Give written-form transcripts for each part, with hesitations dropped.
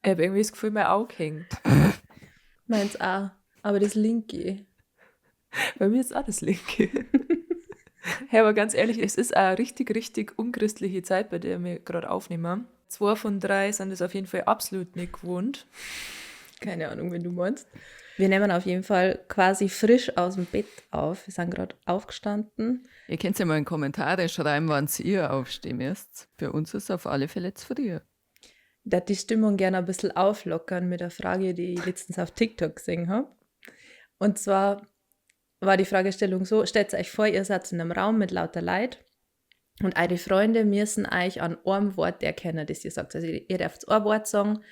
Ich habe irgendwie das Gefühl, mein Auge hängt. Meins auch. Aber das linke. Bei mir ist auch das linke. Hey, aber ganz ehrlich, es ist eine richtig, richtig unchristliche Zeit, bei der wir gerade aufnehmen. 2 von 3 sind es auf jeden Fall absolut nicht gewohnt. Keine Ahnung, wenn du meinst. Wir nehmen auf jeden Fall quasi frisch aus dem Bett auf. Wir sind gerade aufgestanden. Ihr könnt ja mal in Kommentare schreiben, wann ihr aufstehen müsst. Für uns ist es auf alle Fälle zu früh. Ich würde die Stimmung gerne ein bisschen auflockern mit der Frage, die ich letztens auf TikTok gesehen habe. Und zwar war die Fragestellung so, stellt euch vor, ihr seid in einem Raum mit lauter Leid und eure Freunde müssen euch an einem Wort erkennen, das ihr sagt. Also ihr dürft ein Wort sagen.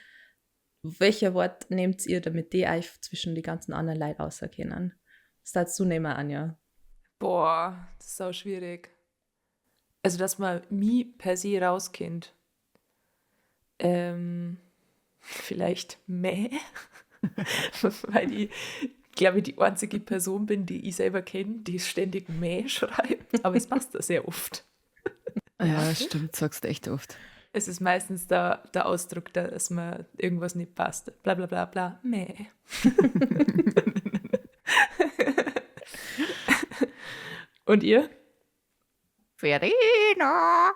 Welches Wort nehmt ihr, damit die euch zwischen die ganzen anderen Leuten auserkennen? Was darfst du nehmen, Anja? Boah, das ist auch schwierig. Also, dass man mich per se rauskennt. Vielleicht meh, weil ich, glaube ich, die einzige Person bin, die ich selber kenne, die ständig meh schreibt. Aber es passt da sehr oft. Ja, stimmt, sagst du echt oft. Es ist meistens der Ausdruck, dass mir irgendwas nicht passt. Bla bla bla bla, meh. Und ihr? Verena!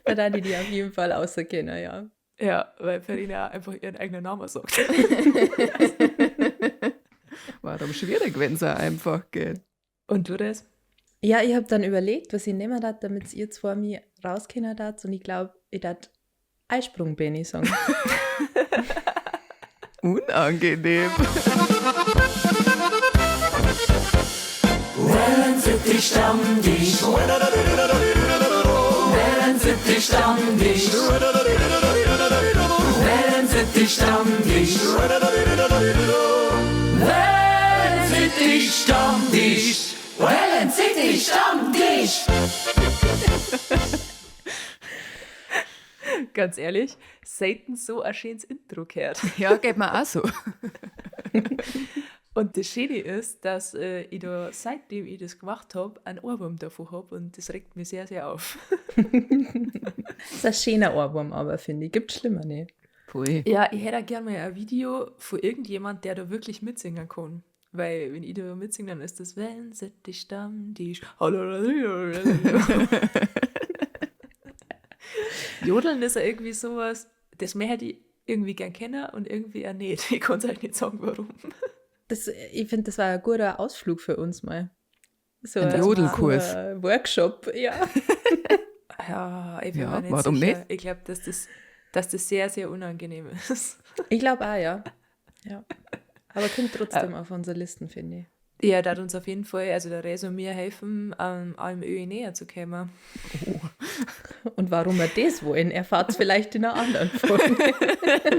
Da da die die auf jeden Fall auserkennen, ja. Ja, weil Verena einfach ihren eigenen Namen sagt. Warum schwierig, wenn es auch einfach geht. Und du das? Ja, ich hab dann überlegt, was ich nehmen darf, damit ihr zwei mich rauskennen darf. Und ich glaub, ich darf Eisprung-Benni sagen. Unangenehm. Wellensittich Stammtisch. Wellensittich Stammtisch. Wellensittich Stammtisch. Wellensittich Stammtisch. Wellensittich Stammtisch. Ganz ehrlich, selten so ein schönes Intro gehört. Ja, geht mir auch so. Und das Schöne ist, dass ich da, seitdem ich das gemacht hab, einen Ohrwurm davon hab und das regt mich sehr, sehr auf. Das ist ein schöner Ohrwurm, aber finde ich. Gibt schlimmer nicht. Pui. Ja, ich hätte auch gerne mal ein Video von irgendjemand, der da wirklich mitsingen kann. Weil, wenn ich da mitsinge, dann ist das Wellensittich Stammtisch. Jodeln ist ja irgendwie sowas, das möchte ich irgendwie gern kennen und irgendwie auch nicht. Ich kann's halt nicht sagen, warum. Ich finde, das war ein guter Ausflug für uns mal. So ein Jodelkurs. So ein Workshop, ja. Ja, ich bin Ja, mir nicht warum sicher. nicht? Ich glaub, dass das sehr, sehr unangenehm ist. Ich glaub auch, ja. Ja. Aber kommt trotzdem auf unsere Listen, finde ich. Ja, da hat uns auf jeden Fall, also der Resümee helfen, allem Öl näher zu kommen. Oh. Und warum wir das wollen, erfahrt's vielleicht in einer anderen Folge.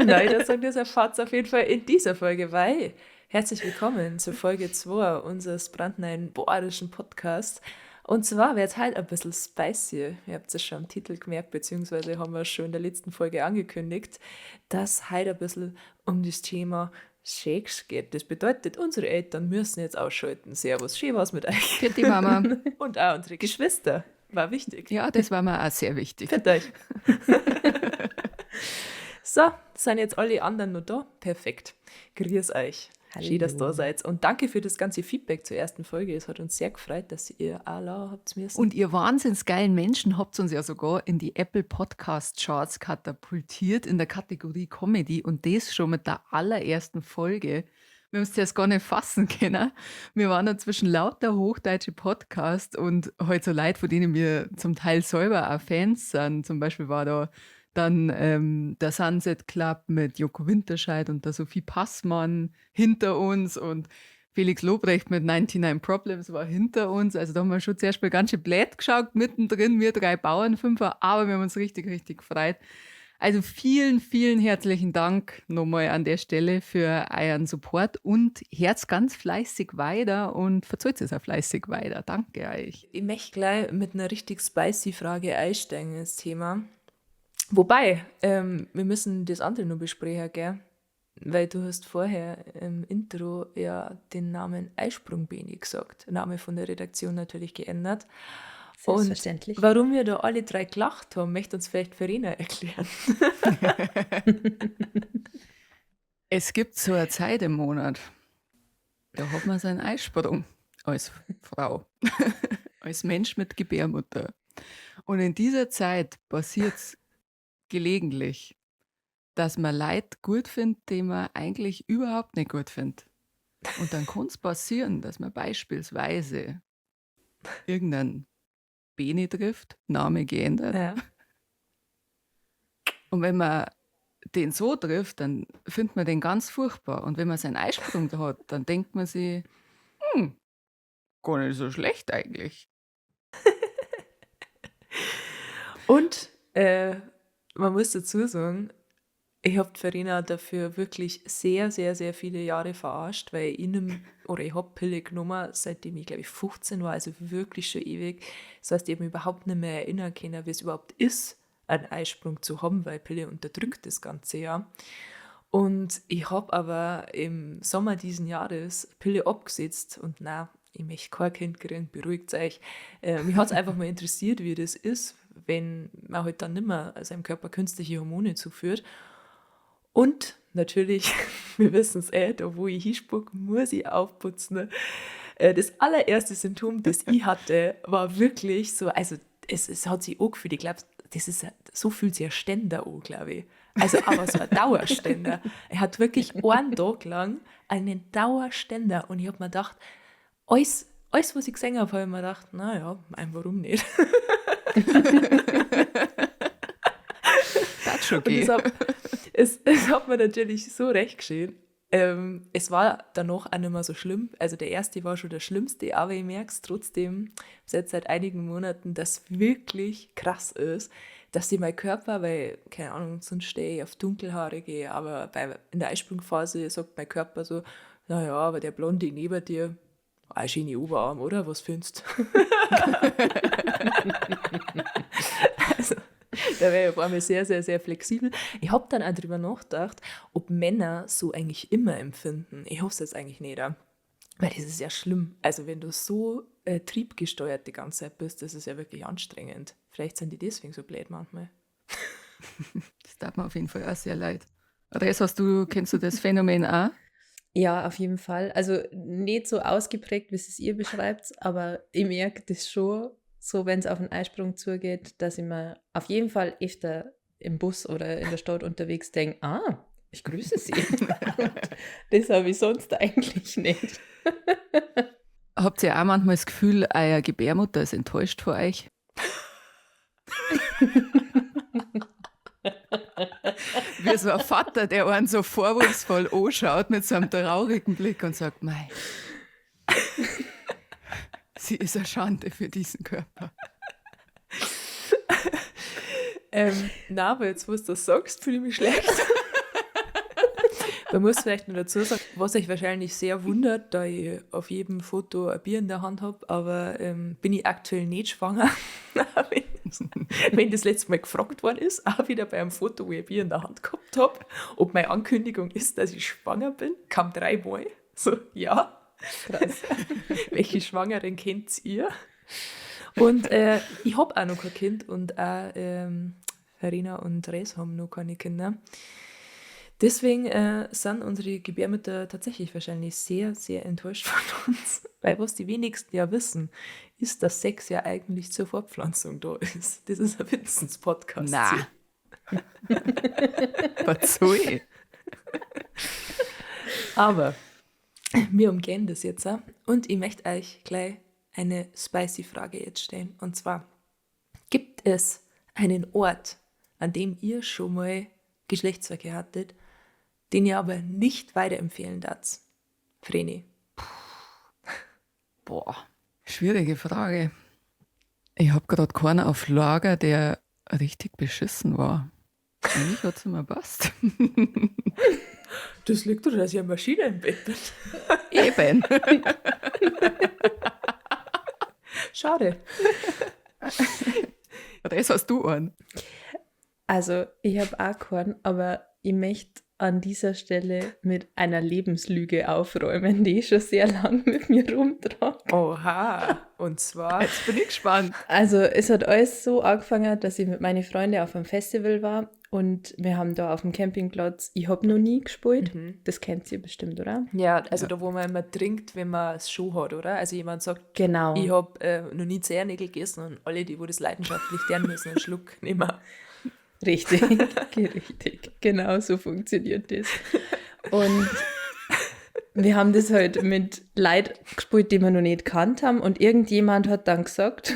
Nein, das sagt, das erfahrt's auf jeden Fall in dieser Folge, weil herzlich willkommen zu Folge 2 unseres brandneuen bayerischen Podcasts. Und zwar wird's halt ein bisschen spicy. Ihr habt es schon am Titel gemerkt, beziehungsweise haben wir es schon in der letzten Folge angekündigt, dass heute ein bisschen um das Thema Sex geht. Das bedeutet, unsere Eltern müssen jetzt ausschalten. Servus, schön war's mit euch. Für die Mama. Und auch unsere Geschwister. War wichtig. Ja, das war mir auch sehr wichtig. Für euch. So, sind jetzt alle anderen noch da? Perfekt. Grüß euch. Hallo. Schön, dass ihr da seid. Und danke für das ganze Feedback zur ersten Folge. Es hat uns sehr gefreut, dass ihr alle habt müssen. Und ihr wahnsinns geilen Menschen habt uns ja sogar in die Apple Podcast Charts katapultiert in der Kategorie Comedy und das schon mit der allerersten Folge. Wir haben es zuerst gar nicht fassen können. Wir waren da zwischen lauter hochdeutsche Podcasts und halt so Leute, von denen wir zum Teil selber auch Fans sind. Zum Beispiel war da dann der Sunset Club mit Joko Winterscheidt und der Sophie Passmann hinter uns und Felix Lobrecht mit 99 Problems war hinter uns. Also da haben wir schon zuerst mal ganz schön blöd geschaut, mittendrin, wir drei Bauernfünfer, aber wir haben uns richtig, richtig gefreut. Also vielen, vielen herzlichen Dank nochmal an der Stelle für euren Support und herz ganz fleißig weiter und verzeiht es auch fleißig weiter. Danke euch. Ich möchte gleich mit einer richtig spicy Frage einsteigen ins Thema. Wobei, wir müssen das andere noch besprechen, gell? Weil du hast vorher im Intro ja den Namen Eisprung-Beni gesagt. Name von der Redaktion natürlich geändert. Selbstverständlich. Und warum wir da alle drei gelacht haben, möchte uns vielleicht Verena erklären. Es gibt so eine Zeit im Monat, da hat man seinen Eisprung als Frau, als Mensch mit Gebärmutter. Und in dieser Zeit passiert es gelegentlich, dass man Leute gut findet, die man eigentlich überhaupt nicht gut findet. Und dann kann es passieren, dass man beispielsweise irgendeinen Bene trifft, Name geändert. Ja. Und wenn man den so trifft, dann findet man den ganz furchtbar. Und wenn man seinen Eisprung da hat, dann denkt man sich, gar nicht so schlecht eigentlich. Und man muss dazu sagen, ich habe Verena dafür wirklich sehr, sehr, sehr viele Jahre verarscht, weil ich nimm, oder ich hab Pille genommen, seitdem ich, glaub ich, 15 war, also wirklich schon ewig. Das heißt, ich hab mich überhaupt nicht mehr erinnern können, wie es überhaupt ist, einen Eisprung zu haben, weil Pille unterdrückt das Ganze ja. Und ich hab aber im Sommer diesen Jahres Pille abgesetzt und na, ich möchte kein Kind kriegen, beruhigt euch. Mich hat's einfach mal interessiert, wie das ist, wenn man halt dann nimmer seinem Körper künstliche Hormone zuführt. Und natürlich, wir wissen's eh, da wo ich hinspuck, muss ich aufputzen. Das allererste Symptom, das ich hatte, war wirklich so, also es hat sich angefühlt, ich glaub, das ist, so fühlt sich ein Ständer an, glaub ich. Also aber so ein Dauerständer. Er hat wirklich einen Tag lang einen Dauerständer und ich hab mir gedacht, alles was ich gesehen hab, hab ich mir gedacht, naja, warum nicht? Das ist schon Und okay. es hat mir natürlich so recht geschehen. Es war danach auch nicht mehr so schlimm. Also der erste war schon der schlimmste, aber ich merk's trotzdem seit einigen Monaten, dass wirklich krass ist, dass sich mein Körper, weil, keine Ahnung, sonst stehe ich auf Dunkelhaarige, aber in der Eisprungphase sagt mein Körper so, naja, aber der Blonde neben dir, ein schöner Oberarm, oder? Was findest du? Also, da wäre ich auf einmal sehr, sehr, sehr flexibel. Ich hab dann auch drüber nachgedacht, ob Männer so eigentlich immer empfinden. Ich hoffe es jetzt eigentlich nicht, auch. Weil das ist ja schlimm. Also wenn du so triebgesteuert die ganze Zeit bist, das ist ja wirklich anstrengend. Vielleicht sind die deswegen so blöd manchmal. Das tat mir auf jeden Fall auch sehr leid. Res, kennst du das Phänomen auch? Ja, auf jeden Fall. Also nicht so ausgeprägt, wie es ihr beschreibt, aber ich merke das schon, so wenn's auf den Eisprung zugeht, dass ich mir auf jeden Fall öfter im Bus oder in der Stadt unterwegs denk, ah, ich grüße Sie. Und das habe ich sonst eigentlich nicht. Habt ihr auch manchmal das Gefühl, euer Gebärmutter ist enttäuscht vor euch? Wie so ein Vater, der einen so vorwurfsvoll anschaut mit so einem traurigen Blick und sagt, mei, sie ist eine Schande für diesen Körper. Na, aber jetzt, wo du das sagst, fühle ich mich schlecht. Man muss vielleicht noch dazu sagen, was euch wahrscheinlich sehr wundert, da ich auf jedem Foto ein Bier in der Hand hab, aber bin ich aktuell nicht schwanger. Wenn das letzte Mal gefragt worden ist, auch wieder bei einem Foto, wo ich ein Bier in der Hand gehabt hab, ob meine Ankündigung ist, dass ich schwanger bin, kam 3-mal. So, ja. Krass. Welche Schwangeren kennt ihr? Und ich hab auch noch kein Kind und auch Verena und Res haben noch keine Kinder. Deswegen sind unsere Gebärmütter tatsächlich wahrscheinlich sehr, sehr enttäuscht von uns. Weil was die wenigsten ja wissen, ist, dass Sex ja eigentlich zur Fortpflanzung da ist. Das ist ein Wissenspodcast. Na. Was soll ich? Aber wir umgehen das jetzt auch. Und ich möchte euch gleich eine spicy Frage jetzt stellen. Und zwar, gibt es einen Ort, an dem ihr schon mal Geschlechtsverkehr hattet, den ihr aber nicht weiterempfehlen darf? Vreni. Boah, schwierige Frage. Ich hab grad keinen auf Lager, der richtig beschissen war. Eigentlich hat's immer passt. Das liegt doch, dass ich eine Maschine im Bett bin. Eben. Schade. Das hast du einen. Also, ich hab auch keinen, aber ich möchte an dieser Stelle mit einer Lebenslüge aufräumen, die ich schon sehr lange mit mir rumtrage. Oha, Und zwar. Jetzt bin ich gespannt. Also, es hat alles so angefangen, dass ich mit meinen Freunden auf einem Festival war und wir haben da auf dem Campingplatz Ich hab noch nie gespielt. Das kennt ihr bestimmt, oder? Ja, also da, wo man immer trinkt, wenn man es schon hat, oder? Also jemand sagt, Genau. ich hab noch nie Zehennägel gegessen und alle, die wo das leidenschaftlich tun müssen, einen Schluck nehmen. Richtig, richtig. Genau so funktioniert das. Und wir haben das halt mit Leuten gespielt, die wir noch nicht gekannt haben. Und irgendjemand hat dann gesagt,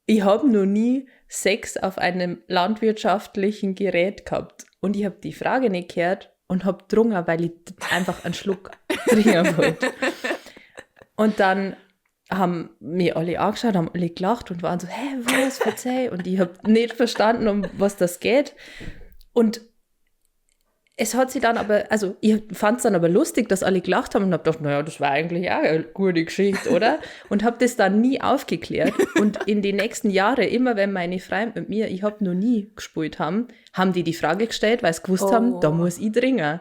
ich hab noch nie Sex auf einem landwirtschaftlichen Gerät gehabt. Und ich hab die Frage nicht gehört und hab drungen, weil ich einfach einen Schluck trinken wollte. Und dann haben mir alle angeschaut, haben alle gelacht und waren so, hä, was, verzeih? Und ich hab nicht verstanden, um was das geht. Und es hat sich dann aber, also ich fand's dann aber lustig, dass alle gelacht haben und hab gedacht, naja, das war eigentlich auch eine gute Geschichte, oder? Und hab das dann nie aufgeklärt. Und in den nächsten Jahren, immer wenn meine Freunde mit mir, ich hab noch nie gespielt haben, haben die die Frage gestellt, weil sie gewusst haben, da muss ich dringen.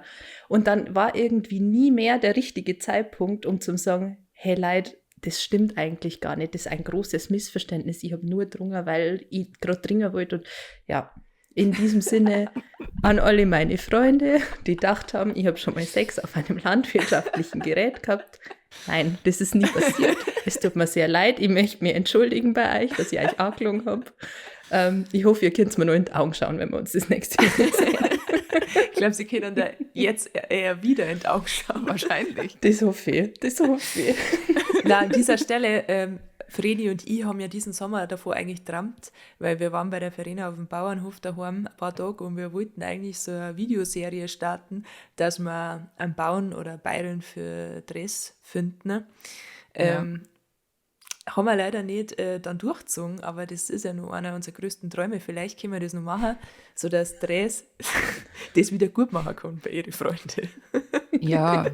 Und dann war irgendwie nie mehr der richtige Zeitpunkt, um zu sagen, hey Leute, das stimmt eigentlich gar nicht, das ist ein großes Missverständnis, ich hab nur drungen, weil ich grad dringen wollte. Und ja, in diesem Sinne an alle meine Freunde, die gedacht haben, ich hab schon mal Sex auf einem landwirtschaftlichen Gerät gehabt. Nein, das ist nie passiert. Es tut mir sehr leid. Ich möchte mich entschuldigen bei euch, dass ich euch angelogen hab. Ich hoffe, ihr könnt's mir nur in die Augen schauen, wenn wir uns das nächste Mal sehen. Ich glaub, sie können da jetzt eher wieder in die Augen schauen. Wahrscheinlich. Das hoffe ich. Das hoffe ich. Na, an dieser Stelle, Vreni und ich haben ja diesen Sommer davor eigentlich geträumt, weil wir waren bei der Verena auf dem Bauernhof daheim ein paar Tage und wir wollten eigentlich so eine Videoserie starten, dass wir einen Bauern oder Bayern für Dress finden. Ne? Haben wir leider nicht dann durchgezogen, aber das ist ja nur einer unserer größten Träume. Vielleicht können wir das noch machen, sodass Dress das wieder gut machen kann bei ihren Freunden. Ja.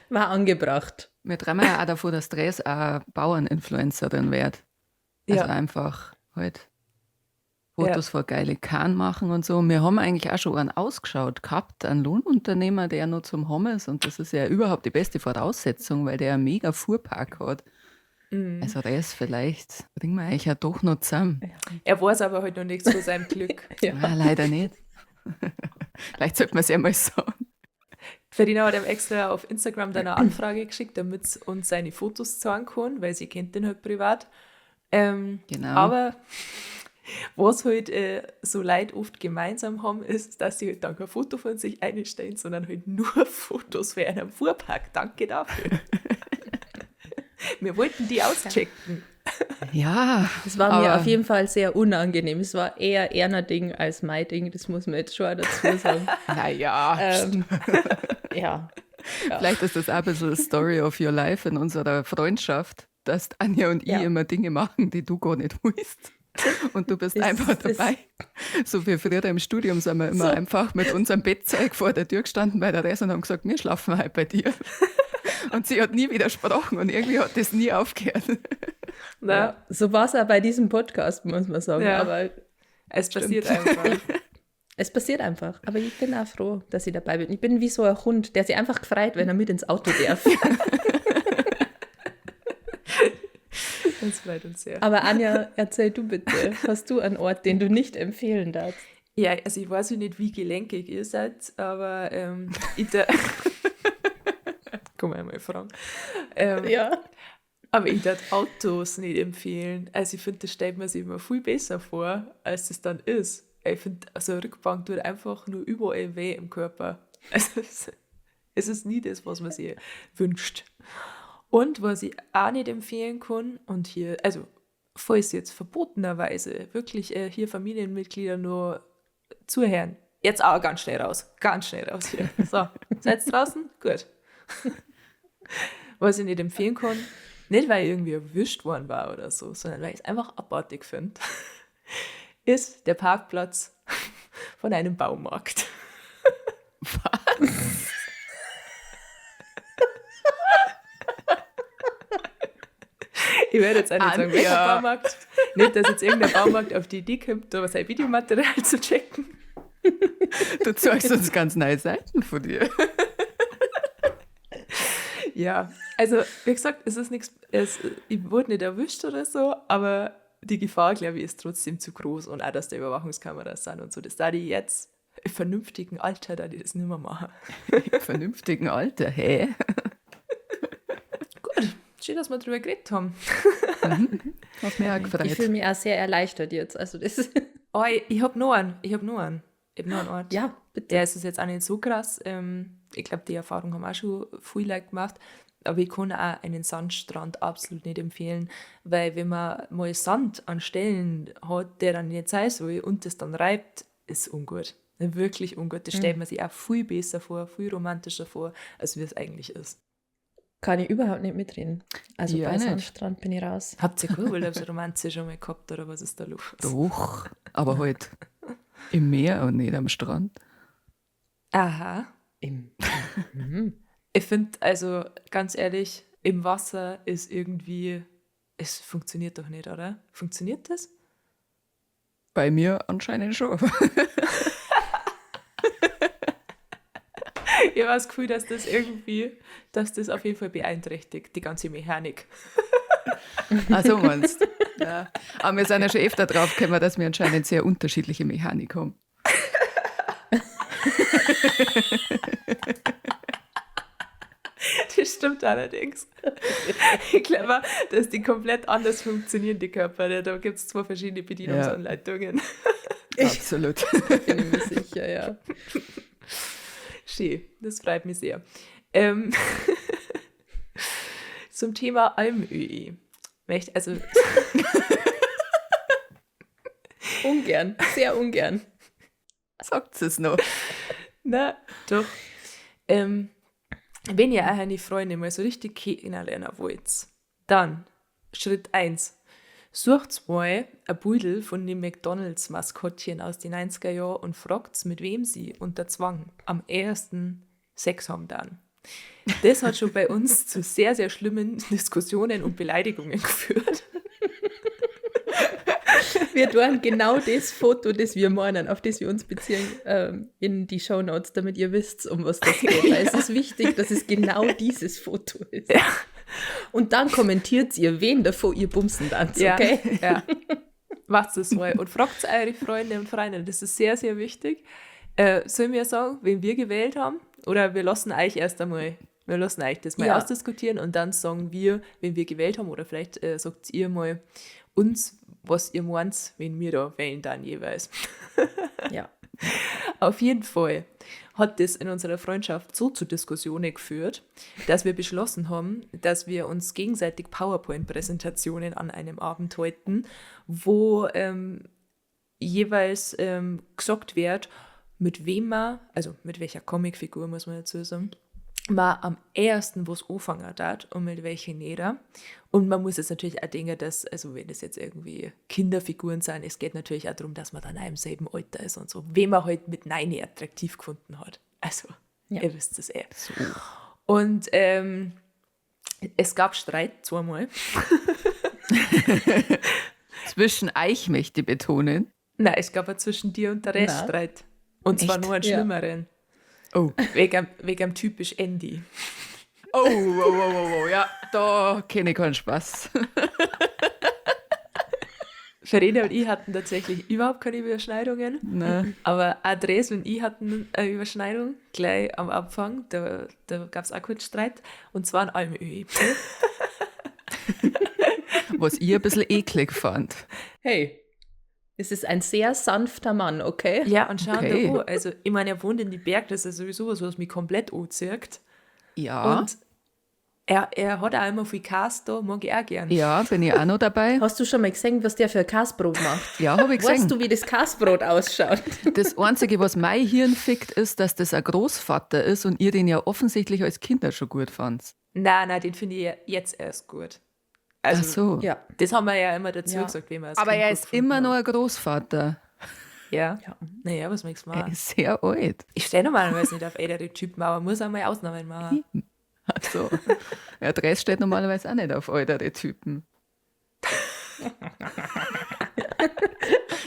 War angebracht. Wir träumen ja auch davon, dass Dress auch Bauerninfluencerin wird. Also einfach halt Fotos von geile Kahn machen und so. Wir haben eigentlich auch schon einen ausgeschaut gehabt, einen Lohnunternehmer, der noch zum Hom ist. Und das ist ja überhaupt die beste Voraussetzung, weil der einen mega Fuhrpark hat. Also das vielleicht bringen wir eigentlich ja doch noch zusammen. Ja. Er weiß aber halt noch nichts von seinem Glück. Ah, leider nicht. Vielleicht sollte man es ja mal sagen. Verena hat ihm extra auf Instagram dann eine Anfrage geschickt, damit sie uns seine Fotos zeigen kann, weil sie kennt den halt privat. Aber was halt so Leute oft gemeinsam haben, ist, dass sie halt dann kein Foto von sich einstellen, sondern halt nur Fotos für einen Fuhrpark. Danke dafür. Wir wollten die auschecken. Ja, Es war mir aber auf jeden Fall sehr unangenehm. Es war eher Erna Ding als mein Ding, das muss man jetzt schon auch dazu sagen. Naja. Ja. Ja. Vielleicht ist das auch ein bisschen Story of your life in unserer Freundschaft, dass Anja und ich immer Dinge machen, die du gar nicht willst. Und du bist einfach dabei. So wie früher im Studium sind wir immer einfach mit unserem Bettzeug vor der Tür gestanden bei der Resa und haben gesagt, wir schlafen halt bei dir. Und sie hat nie widersprochen und irgendwie hat das nie aufgehört. Na. Ja, so war's auch bei diesem Podcast, muss man sagen. Ja. Aber es passiert stimmt. einfach. Es passiert einfach. Aber ich bin auch froh, dass ich dabei bin. Ich bin wie so ein Hund, der sich einfach gefreut, wenn er mit ins Auto darf. Das freut uns sehr. Aber Anja, erzähl du bitte, hast du einen Ort, den du nicht empfehlen darfst? Ja, also ich weiß ja nicht, wie gelenkig ihr seid, aber ich da Kann man ja mal fragen. Aber ich darf Autos nicht empfehlen. Also ich finde, das stellt man sich immer viel besser vor, als es dann ist. Ich finde, also eine Rückbank tut einfach nur überall weh im Körper. Also es ist nie das, was man sich wünscht. Und was ich auch nicht empfehlen kann, und hier, also falls jetzt verbotenerweise wirklich hier Familienmitglieder nur zuhören, jetzt auch ganz schnell raus, ganz schnell raus hier. So, seid draußen? Gut. Was ich nicht empfehlen kann, nicht weil ich irgendwie erwischt worden war oder so, sondern weil ich es einfach abartig finde, ist der Parkplatz von einem Baumarkt. Was? Ich werde jetzt auch nicht sagen, welcher Anja. Baumarkt. Nicht, dass jetzt irgendein Baumarkt auf die Idee kommt, da sein Videomaterial zu checken. Du zeigst uns ganz neue Seiten von dir. Ja, also wie gesagt, es ist nichts, ich wurde nicht erwischt oder so, aber die Gefahr, glaube ich, ist trotzdem zu groß und auch, dass da Überwachungskameras sind und so. Das da die jetzt im vernünftigen Alter, da die das nicht mehr machen. Im vernünftigen Alter, hä? Gut, schön, dass wir drüber geredet haben. Hat mich auch gefreut. Ich fühle mich auch sehr erleichtert jetzt. Also das Oh, ich hab noch einen. Ich hab noch einen. Ich hab noch einen Ort. Ja, bitte. Der ist jetzt auch nicht so krass. Ich glaub, die Erfahrung haben auch schon viele Leute gemacht. Aber ich kann auch einen Sandstrand absolut nicht empfehlen, weil wenn man mal Sand an Stellen hat, der dann nicht sein soll und das dann reibt, ist ungut. Wirklich ungut. Das stellt man sich auch viel besser vor, viel romantischer vor, als wie es eigentlich ist. Kann ich überhaupt nicht mitreden. Also Ja, bei nicht. Sandstrand bin ich raus. Habt ihr keine Urlaubsromanze schon mal gehabt oder was ist da los? Doch, aber halt im Meer und nicht am Strand. Aha. Ich find, also ganz ehrlich, im Wasser ist irgendwie, es funktioniert doch nicht, oder? Funktioniert das? Bei mir anscheinend schon. Ich habe das Gefühl, dass das irgendwie, dass das auf jeden Fall beeinträchtigt, die ganze Mechanik. Ach so meinst du. Ja. Aber wir sind ja schon öfter drauf gekommen, dass wir anscheinend sehr unterschiedliche Mechanik haben. Das stimmt allerdings. Ich glaube, dass die komplett anders funktionieren, die Körper. Da gibt's zwei verschiedene Bedienungsanleitungen. Ja. Absolut. Bin ich mir sicher, ja. Schön, das freut mich sehr. Zum Thema Almöhi. Möchte, also ungern, sehr ungern. Sagt es noch. Na, doch. Wenn ihr auch eine Freundin mal so richtig kennenlernen wollt, dann Schritt 1. Sucht mal ein Beutel von dem McDonalds-Maskottchen aus den 90er Jahren und fragt, mit wem sie unter Zwang am ersten Sex haben dann. Das hat schon bei uns zu sehr, sehr schlimmen Diskussionen und Beleidigungen geführt. Wir tun genau das Foto, das wir meinen, auf das wir uns beziehen, in die Shownotes, damit ihr wisst, um was das geht. Weil es ist wichtig, dass es genau dieses Foto ist. Ja. Und dann kommentiert ihr, wen davor ihr bumsen tanzt, Ja, okay? ja. Macht es mal und fragt eure Freunde und Freundinnen. Das ist sehr, sehr wichtig. Sollen wir sagen, wen wir gewählt haben? Oder wir lassen euch erst einmal, wir lassen euch das mal ausdiskutieren und dann sagen wir, wen wir gewählt haben. Oder vielleicht sagt ihr mal uns, was ihr meint, wen wir da wählen dann jeweils. Ja. Auf jeden Fall hat das in unserer Freundschaft so zu Diskussionen geführt, dass wir beschlossen haben, dass wir uns gegenseitig PowerPoint-Präsentationen an einem Abend halten, wo jeweils gesagt wird, mit wem man, also mit welcher Comicfigur, muss man dazu sagen, man am ehesten was anfangen hat und mit welchen nicht. Und man muss jetzt natürlich auch denken, dass, also wenn das jetzt irgendwie Kinderfiguren sind, es geht natürlich auch darum, dass man dann auch im selben Alter ist und so, wen man halt mit Nein attraktiv gefunden hat. Also, ihr wisst es eh. So. Und es gab Streit zweimal. Zwischen euch möchte ich betonen. Nein, es gab auch zwischen dir und der Rest Nein. Streit. Und zwar Echt? nur einen Ja. schlimmeren. Oh. Wegen am typisch Andy. Oh, oh, oh, oh, oh, ja, da kenne ich keinen Spaß. Verena und ich hatten tatsächlich überhaupt keine Überschneidungen. Nein. Aber Andres und ich hatten eine Überschneidung gleich am Anfang. Da gab's auch kurz Streit. Und zwar an Almöhi. Was ich ein bisschen eklig fand. Hey, es ist ein sehr sanfter Mann, okay? Ja, und schau Okay. da an. Also, ich meine, er wohnt in die Berg, das ist ja sowieso was, was mich komplett anzieht. Ja. Und er hat auch immer viel Käse da, mag ich auch gern. Ja, bin ich auch noch dabei. Hast du schon mal gesehen, was der für ein Käsebrot macht? Ja, hab ich gesehen. Weißt du, wie das Käsebrot ausschaut? Das Einzige, was mein Hirn fickt, ist, dass das ein Großvater ist und ihr den ja offensichtlich als Kinder schon gut fand. Nein, nein, den finde ich jetzt erst gut. Also, Ach so. Ja. Das haben wir ja immer dazu Ja. gesagt, wenn wir als Aber Kind er gut ist gefunden immer haben. noch ein Großvater. Ja. Ja. Naja, was möchtest du Er machen? ist sehr alt. Ich stehe normalerweise nicht auf ältere Typen, aber man muss auch mal Ausnahmen machen. Ach so. Ja, Dress steht normalerweise auch nicht auf ältere Typen.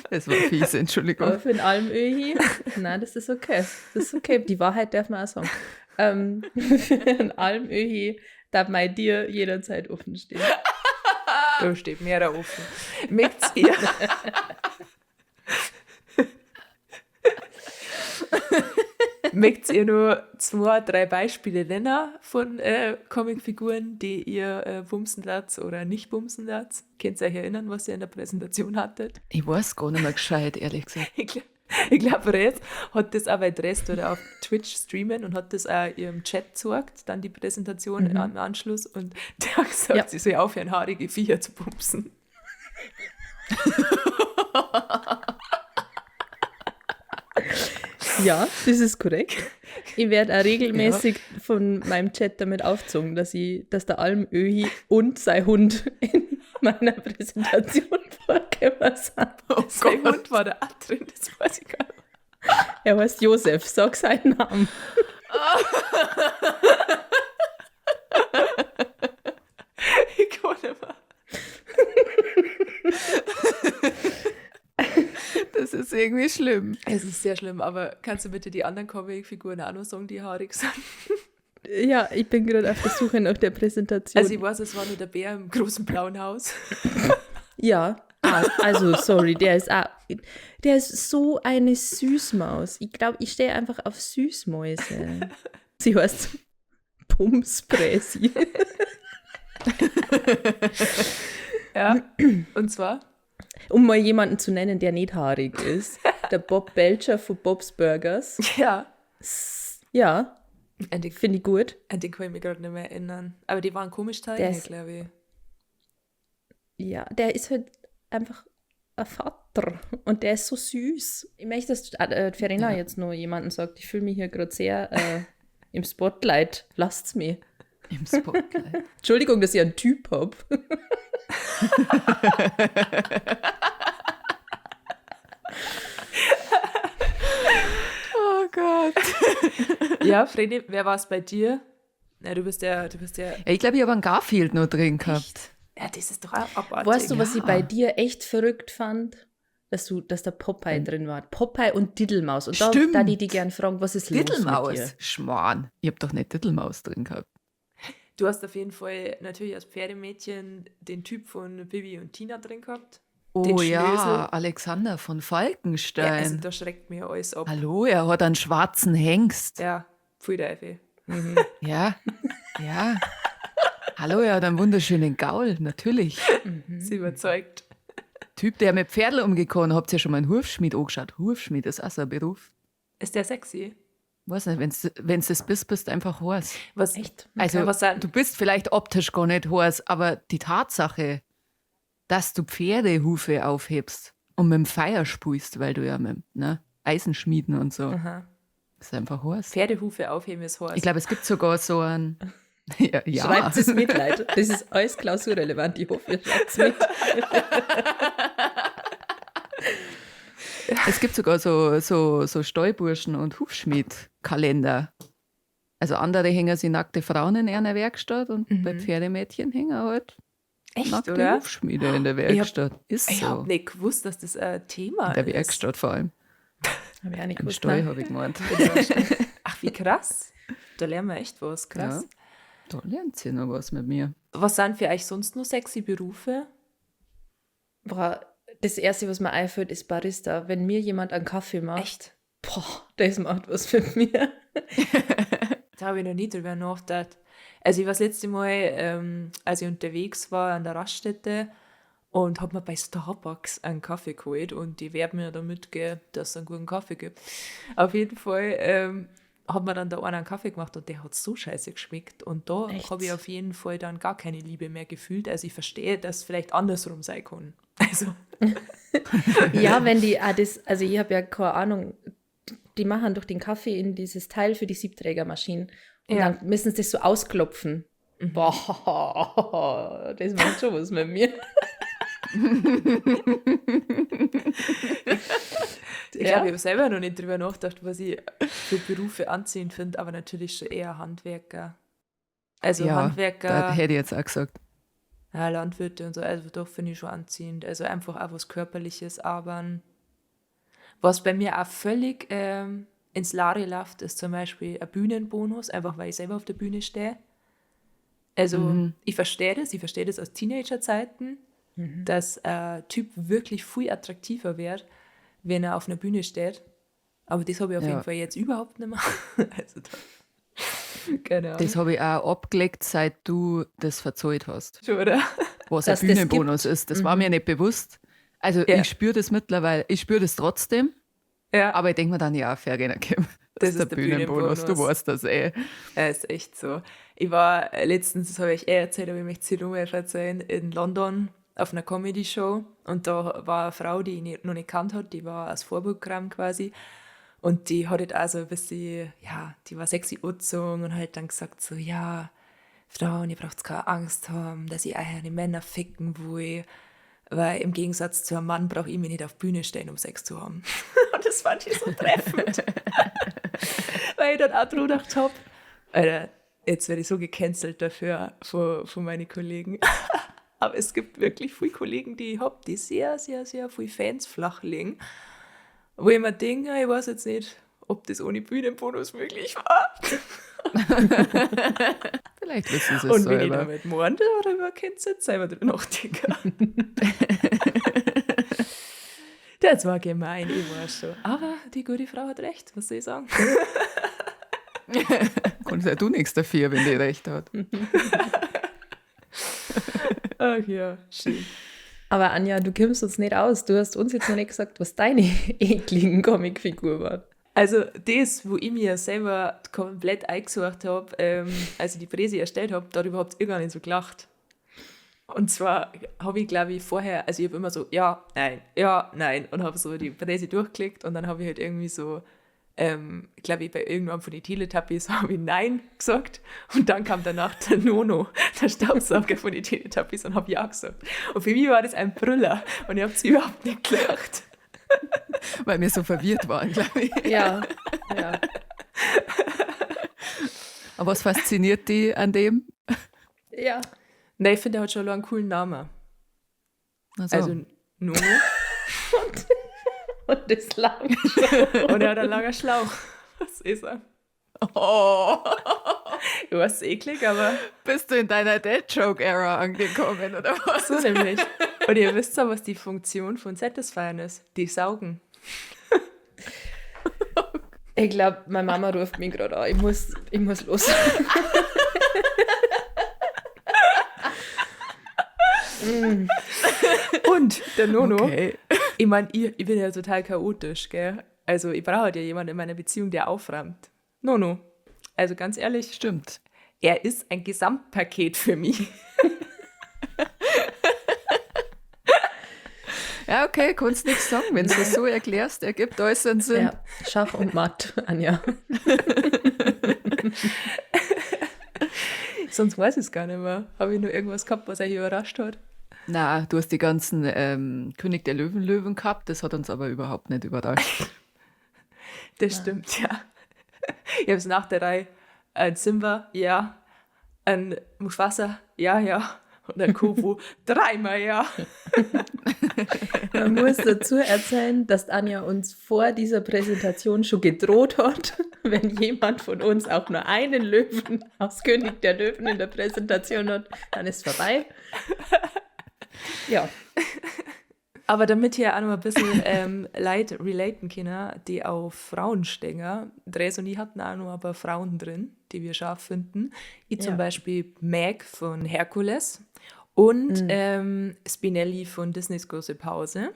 Das war fies, Entschuldigung. Aber für den Almöhi, nein, das ist okay. Das ist okay. Die Wahrheit darf man auch sagen. Für den Almöhi Da mei dir jederzeit offen stehen. Da steht mehr da offen. Möcht's ihr? Möcht's ihr nur 2, 3 Beispiele nennen von Comicfiguren, die ihr bumsen lasst oder nicht bumsen lasst? Könnt ihr euch erinnern, was ihr in der Präsentation hattet? Ich weiß gar nicht mehr gescheit, ehrlich gesagt. Ich glaub, Red hat das auch bei Drest oder auf Twitch streamen und hat das auch ihrem Chat gezeigt, dann die Präsentation im Anschluss, und der hat gesagt, sie soll aufhören, haarige Viecher zu bumsen. Ja, das ist korrekt. Ich werde auch regelmäßig von meinem Chat damit aufgezogen, dass der Almöhi und sein Hund in meiner Präsentation vorgekommen sind. Oh sein Gott. Hund war da auch drin, das weiß ich gar nicht. Er heißt Josef, sag seinen Namen. Ich kann nicht mehr. Das ist irgendwie schlimm. Es ist sehr schlimm, aber kannst du bitte die anderen Comicfiguren auch noch sagen, die haarig sind? Ja, ich bin gerade auf der Suche nach der Präsentation. Also ich weiß, es war nur der Bär im großen blauen Haus. Ja, also sorry, der ist auch, der ist so eine Süßmaus. Ich glaub, ich stehe einfach auf Süßmäuse. Sie heißt Bumspräsi. Ja, und zwar? Um mal jemanden zu nennen, der nicht haarig ist. Der Bob Belcher von Bob's Burgers. Ja. Ja. An die Finde ich gut. An die kann ich mich gerade nicht mehr erinnern. Aber die waren komisch Der teilweise, ist glaub ich. Ja, der ist halt einfach ein Vater. Und der ist so süß. Ich möchte, dass Verena jetzt noch jemanden sagt. Ich fühle mich hier gerade sehr im Spotlight. Lasst's mich. Im Spotlight. Entschuldigung, dass ich einen Typ hab. Oh Gott. Ja, Vreni, wer war's bei dir? Na, du bist der, du bist der Ja, ich glaub, ich hab einen Garfield noch drin gehabt. Echt? Ja, das ist doch auch abartig. Weißt du, was ich bei Ja. dir echt verrückt fand? Dass der Popeye drin war. Popeye und Diddelmaus. Und Stimmt. da die gern fragen, was ist los mit Diddelmaus? dir? Schmarrn. Ich hab doch nicht Diddelmaus drin gehabt. Du hast auf jeden Fall natürlich als Pferdemädchen den Typ von Bibi und Tina drin gehabt. Oh Den ja, Schnösel. Alexander von Falkenstein. Ja, also da schreckt mir alles ab. Hallo, er hat einen schwarzen Hengst. Ja, pfui Teufel. Ja, ja. Hallo, er hat einen wunderschönen Gaul, natürlich. Sie überzeugt. Typ, der mit Pferdl umgekommen, habt ihr schon mal einen Hufschmied angeschaut? Hufschmied ist auch so ein Beruf. Ist der sexy? Weiß nicht, wenn's das bist, bist du einfach heiß. Was? Echt? Also, Okay, was sind du bist vielleicht optisch gar nicht heiß, aber die Tatsache, dass du Pferdehufe aufhebst und mit dem Feuer sprühst, weil du ja mit, ne, Eisenschmieden und so. Aha. Das ist einfach heiß. Pferdehufe aufheben ist heiß. Ich glaube, es gibt sogar so ein... Ja, ja. Schreibt es mit, Leute. Das ist alles klausurrelevant. Ich hoffe, ihr schreibt es mit. Es gibt sogar so Stallburschen und Hufschmiedkalender. Also andere hängen sich nackte Frauen in einer Werkstatt und bei Pferdemädchen hängen halt Echt, nackte oder? Hufschmiede in der Ich Werkstatt. Ist hab so. nicht gewusst, dass das ein Thema In der ist. Werkstatt vor allem. Hab ich auch nicht Im gewusst, Stall nein. hab ich gemeint. Ach, wie krass. Da lernen wir echt was. Krass. Ja, da lernt sie noch was mit mir. Was sind für euch sonst noch sexy Berufe? Boah, das Erste, was mir einfällt, ist Barista. Wenn mir jemand einen Kaffee macht, Echt? Boah, das macht was mit mir. Da habe ich noch nie drüber nachgedacht. Also ich war das letzte Mal, als ich unterwegs war an der Raststätte und hab mir bei Starbucks einen Kaffee geholt und die werben mir damit, gell, dass es einen guten Kaffee gibt. Auf jeden Fall hat mir dann da einer einen Kaffee gemacht und der hat so scheiße geschmeckt. Und da Echt? hab ich auf jeden Fall dann gar keine Liebe mehr gefühlt. Also ich verstehe, dass es vielleicht andersrum sein kann. Also. Ja, wenn die, ah, das, also ich hab ja keine Ahnung, die machen doch den Kaffee in dieses Teil für die Siebträgermaschinen. Und dann müssen sie das so ausklopfen. Boah, das macht schon was mit mir. Ich glaube, ich habe selber noch nicht drüber nachgedacht, was ich für Berufe anziehend finde, aber natürlich schon eher Handwerker. Also Ja, Handwerker, Da hätte ich jetzt auch gesagt. Ja, Landwirte und so, also doch finde ich schon anziehend. Also einfach auch was Körperliches, aber was bei mir auch völlig ins Lare läuft, ist zum Beispiel ein Bühnenbonus, einfach weil ich selber auf der Bühne stehe. Also ich verstehe das aus Teenagerzeiten, dass ein Typ wirklich viel attraktiver wird, wenn er auf einer Bühne steht. Aber das habe ich auf jeden Fall jetzt überhaupt nicht mehr. Also da, keine Ahnung. Das habe ich auch abgelegt, seit du das verzählt hast. Schon, oder? Was ein Dass das Bühnenbonus ist. Das war mir nicht bewusst. Also ich spüre das mittlerweile, ich spüre das trotzdem, aber ich denke mir dann, ja, fair enough, Kim. Das ist der Bühnenbonus, du Bühnenbonus. weißt das eh. Ja, ist echt so. Ich war letztens, das habe ich eh erzählt, aber ich möchte es hier nochmal erzählen, in London auf einer Comedy-Show und da war eine Frau, die ich noch nicht gekannt hat, die war als Vorprogramm quasi und die hat halt auch so ein bisschen, ja, die war sexy angezogen und halt dann gesagt so, ja, Frauen, ihr braucht keine Angst haben, dass ich eure Männer ficken will, weil im Gegensatz zu einem Mann brauche ich mich nicht auf Bühne stellen, um Sex zu haben. Und das fand ich so treffend. Weil ich dann auch drüber gedacht habe, Alter, jetzt werde ich so gecancelt dafür von meinen Kollegen. Aber es gibt wirklich viele Kollegen, die ich habe, die sehr, sehr, sehr viele Fans flachlegen, wo ich mir denke, ich weiß jetzt nicht, ob das ohne Bühnenbonus möglich war. Vielleicht wissen sie es Und wenn ich selber. damit meine, darüber könnt ihr jetzt selber drüber nachdenken. Das war gemein, ich weiß schon. Aber die gute Frau hat recht, was soll ich sagen? Kannst ja du nichts dafür, wenn die recht hat. Ach ja, schön. Aber Anja, du kommst uns nicht aus. Du hast uns jetzt noch nicht gesagt, was deine ekligen Comicfigur war. Also das, wo ich mir selber komplett eingesucht habe, als ich die Präsi erstellt habe, darüber habt ihr gar nicht so gelacht. Und zwar habe ich, glaube ich, vorher, also ich habe immer so, ja, nein, und habe so die Präsi durchgeklickt und dann habe ich halt irgendwie so, glaube ich, bei irgendwann von den Teletubbies habe ich Nein gesagt und dann kam danach der Nono, der Staubsauger von den Teletubbies, und habe Ja gesagt. Und für mich war das ein Brüller und ich habe es überhaupt nicht gelacht. Weil wir so verwirrt waren, glaube ich. Ja. Aber was fasziniert dich an dem? Ja. Nein, ich finde, er hat schon einen coolen Namen. Also, Also Nono. Und das langt. Und er hat einen langen Schlauch. Was ist er? Oh, Du warst eklig, aber bist du in deiner Dad-Joke-Era angekommen, oder was? so nämlich. Und ihr wisst ja, was die Funktion von Satisfyern ist. Die saugen. Ich glaube, meine Mama ruft mich gerade an. Ich muss los. Und der Nono, Okay. ich meine, ich bin ja total chaotisch, gell? Also ich brauche ja jemanden in meiner Beziehung, der aufräumt. Nono. Also ganz ehrlich, Stimmt. er ist ein Gesamtpaket für mich. Ja, okay, kannst nichts sagen. Wenn du es so erklärst, ergibt alles einen Sinn. Ja, Schach und Matt, Anja. Sonst weiß ich es gar nicht mehr. Habe ich nur irgendwas gehabt, was euch überrascht hat? Na, du hast die ganzen König der Löwen Löwen gehabt, das hat uns aber überhaupt nicht überrascht. Das stimmt, ja. Ich habe es nach der Reihe. Ein Simba, ja. Ein Mufasa, ja. Und ein Kovu, dreimal ja. Man muss dazu erzählen, dass Anja uns vor dieser Präsentation schon gedroht hat, wenn jemand von uns auch nur einen Löwen aus König der Löwen in der Präsentation hat, dann ist vorbei. Ja. Aber damit hier auch noch ein bisschen Leute relaten können, die auf Frauen stehen, Dres und ich hatten auch noch ein paar Frauen drin, die wir scharf finden. Ich zum Beispiel Meg von Hercules und Spinelli von Disneys Große Pause.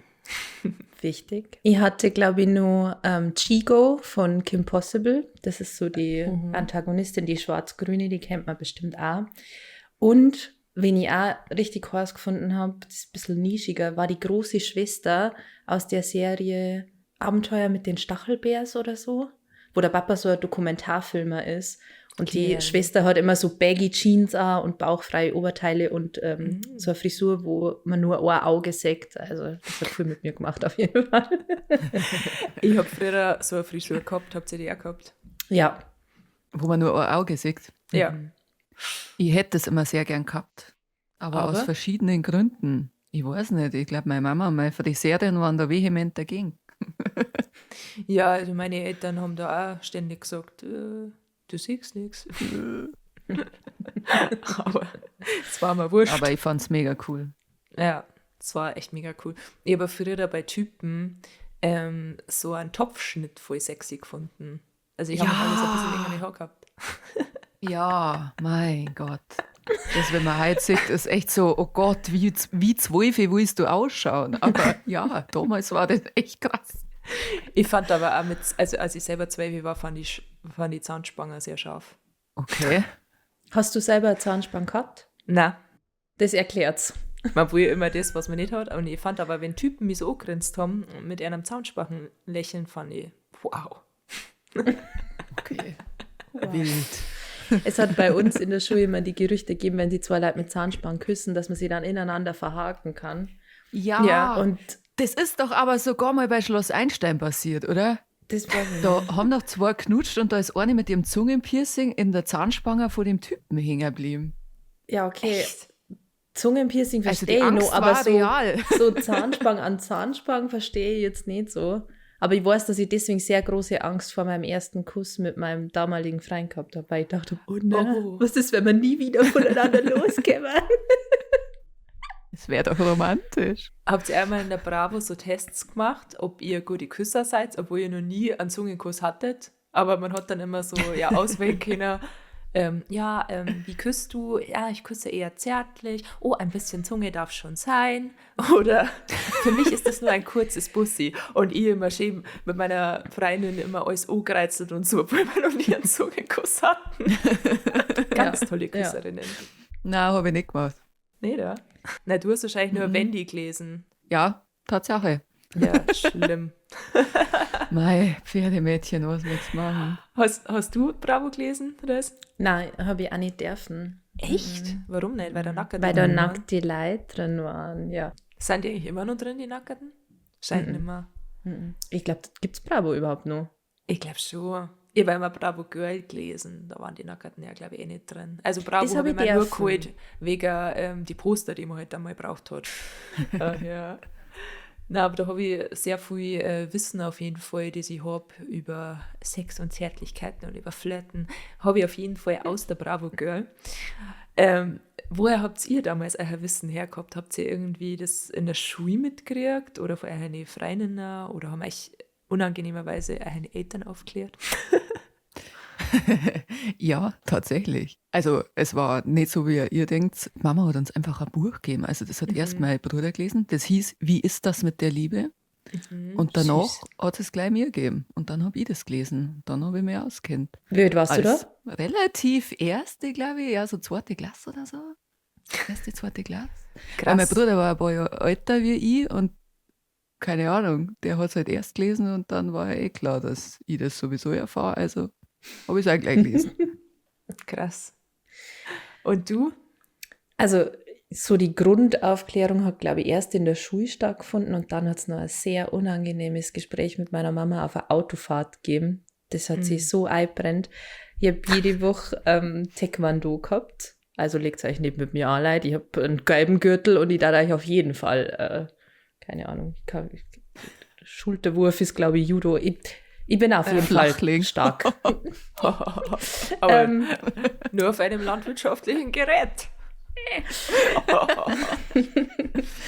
Wichtig. Ich hatte, glaube ich, nur Chigo von Kim Possible. Das ist so die Antagonistin, die schwarz-grüne, die kennt man bestimmt auch. Und wen ich auch richtig heiß gefunden habe, das ist ein bisschen nischiger, war die große Schwester aus der Serie Abenteuer mit den Stachelbärs oder so, wo der Papa so ein Dokumentarfilmer ist. Und die Schwester hat immer so baggy Jeans an und bauchfreie Oberteile und so eine Frisur, wo man nur ein Auge sieht. Also das hat viel mit mir gemacht auf jeden Fall. Ich habe früher so eine Frisur gehabt. Habt ihr die auch gehabt? Ja. Wo man nur ein Auge sieht. Ja. Ich hätte das immer sehr gern gehabt. Aber aus Aber? verschiedenen Gründen. Ich weiß nicht. Ich glaube, meine Mama und meine Friseurin waren da vehement dagegen. Ja, also meine Eltern haben da auch ständig gesagt, du siehst nichts. Aber es war mir wurscht. Aber ich fand's mega cool. Ja, es war echt mega cool. Ich habe früher bei Typen so einen Topfschnitt voll sexy gefunden. Also ich habe Ja. alles ein bisschen länger Haar gehabt. Ja, mein Gott. Das, wenn man heute sieht, ist echt so, oh Gott, wie 12 willst du ausschauen? Aber ja, damals war das echt krass. Ich fand aber auch mit, also als ich selber 12 war, fand ich Zahnspange sehr scharf. Okay. Hast du selber eine Zahnspange gehabt? Nein. Das erklärt's. Man will ja immer das, was man nicht hat. Und ich fand aber, wenn Typen mich so angegrinst haben, mit einem Zahnspangenlächeln, fand ich, wow. Okay. Wild. Es hat bei uns in der Schule immer die Gerüchte gegeben, wenn sie zwei Leute mit Zahnspangen küssen, dass man sie dann ineinander verhaken kann. Ja, Ja, und das ist doch aber sogar mal bei Schloss Einstein passiert, oder? Das war Da haben doch zwei knutscht und da ist eine mit ihrem Zungenpiercing in der Zahnspange vor dem Typen hängen geblieben. Ja, okay. Echt? Zungenpiercing Also verstehe die ich Angst noch, aber war real. so Zahnspange an Zahnspange verstehe ich jetzt nicht so. Aber ich weiß, dass ich deswegen sehr große Angst vor meinem ersten Kuss mit meinem damaligen Freund gehabt habe, weil ich dachte, oh nein, Oh. was ist, wenn wir nie wieder voneinander loskommen? Es wäre doch romantisch. Habt ihr einmal in der Bravo so Tests gemacht, ob ihr gute Küsser seid, obwohl ihr noch nie einen Zungenkuss hattet? Aber man hat dann immer so ja, auswählen können. Wie küsst du? Ja, ich küsse eher zärtlich. Oh, ein bisschen Zunge darf schon sein. Oder für mich ist das nur ein kurzes Bussi. Und ich immer schön mit meiner Freundin immer alles angereizelt und so, obwohl wir noch nie einen Zungenkuss hatten. Ganz tolle Küsserinnen. Nein, habe ich nicht gemacht. Nee, da? Na, du hast wahrscheinlich nur Wendy gelesen. Ja, Tatsache. Ja, schlimm. Mei, Pferdemädchen, was willst du machen? Hast du Bravo gelesen, Res? Nein, habe ich auch nicht dürfen. Echt? Warum nicht? Weil da Nackerte Weil da drin waren? nackte Leute drin waren, ja. Sind die eigentlich immer noch drin, die Nackerten? Scheint nicht mehr. Ich glaube, gibt's Bravo überhaupt noch? Ich glaube schon. Ich habe immer Bravo Girl gelesen. Da waren die Nackerten ja, glaube ich, eh nicht drin. Also Bravo Das hab habe ich ich mir nur dürfen. geholt, wegen die Poster, die man halt einmal gebraucht hat. Ja. Na, aber da habe ich sehr viel Wissen auf jeden Fall, das ich habe über Sex und Zärtlichkeiten und über Flirten, habe ich auf jeden Fall aus der Bravo Girl. Woher habt ihr damals euer Wissen hergehabt? Habt ihr irgendwie das in der Schule mitgekriegt oder von euren Freundinnen oder haben euch unangenehmerweise eure Eltern aufgeklärt? Ja, tatsächlich. Also es war nicht so, wie ihr denkt. Mama hat uns einfach ein Buch gegeben. Also das hat erst mein Bruder gelesen. Das hieß, wie ist das mit der Liebe? Und danach Süß. hat es gleich mir gegeben. Und dann habe ich das gelesen. Dann habe ich mich auskennt. Wie alt warst du da? Als relativ erste, glaube ich, ja, so zweite Klasse oder so. Erste, zweite Klasse. Weil mein Krass. Bruder war ein paar Jahre älter wie ich und keine Ahnung, der hat es halt erst gelesen und dann war ja eh klar, dass ich das sowieso erfahre. Also habe ich es auch gleich gelesen. Krass. Und du? Also so die Grundaufklärung hat, glaube ich, erst in der Schule stattgefunden und dann hat es noch ein sehr unangenehmes Gespräch mit meiner Mama auf einer Autofahrt gegeben. Das hat sie so einbrennt. Ich habe jede Woche Taekwondo gehabt. Also legt euch nicht mit mir an, Leute. Ich habe einen gelben Gürtel und ich darf euch auf jeden Fall, keine Ahnung, Schulterwurf ist, glaube ich, Judo. Ich bin auf jeden Fall Flachlegen. stark. Aber nur auf einem landwirtschaftlichen Gerät.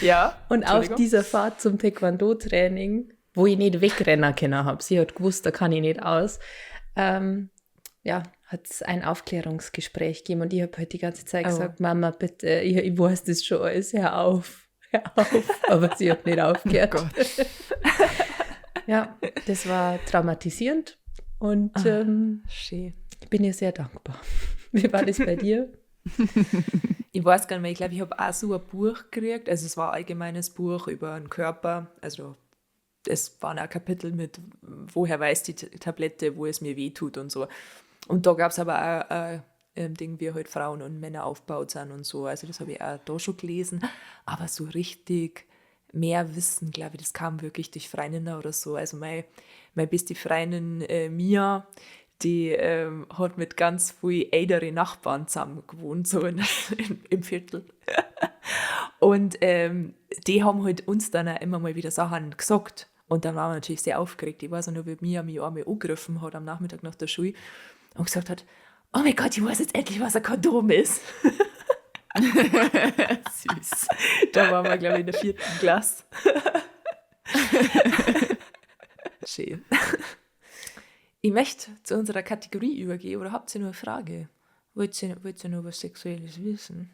Ja. Und auf Entschuldigung. dieser Fahrt zum Taekwondo-Training, wo ich nicht wegrennen können habe, sie hat gewusst, da kann ich nicht aus, ja, hat es ein Aufklärungsgespräch gegeben und ich habe halt die ganze Zeit Oh. gesagt, Mama, bitte, ich weiß das schon alles, hör auf, hör auf. Aber sie hat nicht aufgehört. Oh Gott. Ja, das war traumatisierend und Schön. ich bin ihr sehr dankbar. Wie war das bei dir? Ich weiß gar nicht mehr, ich glaube, ich habe auch so ein Buch gekriegt. Also es war ein allgemeines Buch über den Körper. Also es waren auch Kapitel mit, woher weiß die Tablette, wo es mir weh tut und so. Und da gab es aber auch ein Ding, wie halt Frauen und Männer aufgebaut sind und so. Also das habe ich auch da schon gelesen. Aber so richtig mehr Wissen, glaube ich, das kam wirklich durch Freundinnen oder so. Also meine beste Freundin Mia, die hat mit ganz viel älteren Nachbarn zusammen gewohnt, so im Viertel. Und die haben halt uns dann auch immer mal wieder Sachen gesagt. Und dann waren wir natürlich sehr aufgeregt. Ich weiß auch noch, wie Mia mich einmal angegriffen hat am Nachmittag nach der Schule und gesagt hat, Oh mein Gott, ich weiß jetzt endlich, was ein Kondom ist. Süß. Da waren wir, glaube ich, in der 4. Klasse. Schön. Ich möchte zu unserer Kategorie übergehen, oder habt ihr nur eine Frage? Wollt ihr nur was Sexuelles wissen?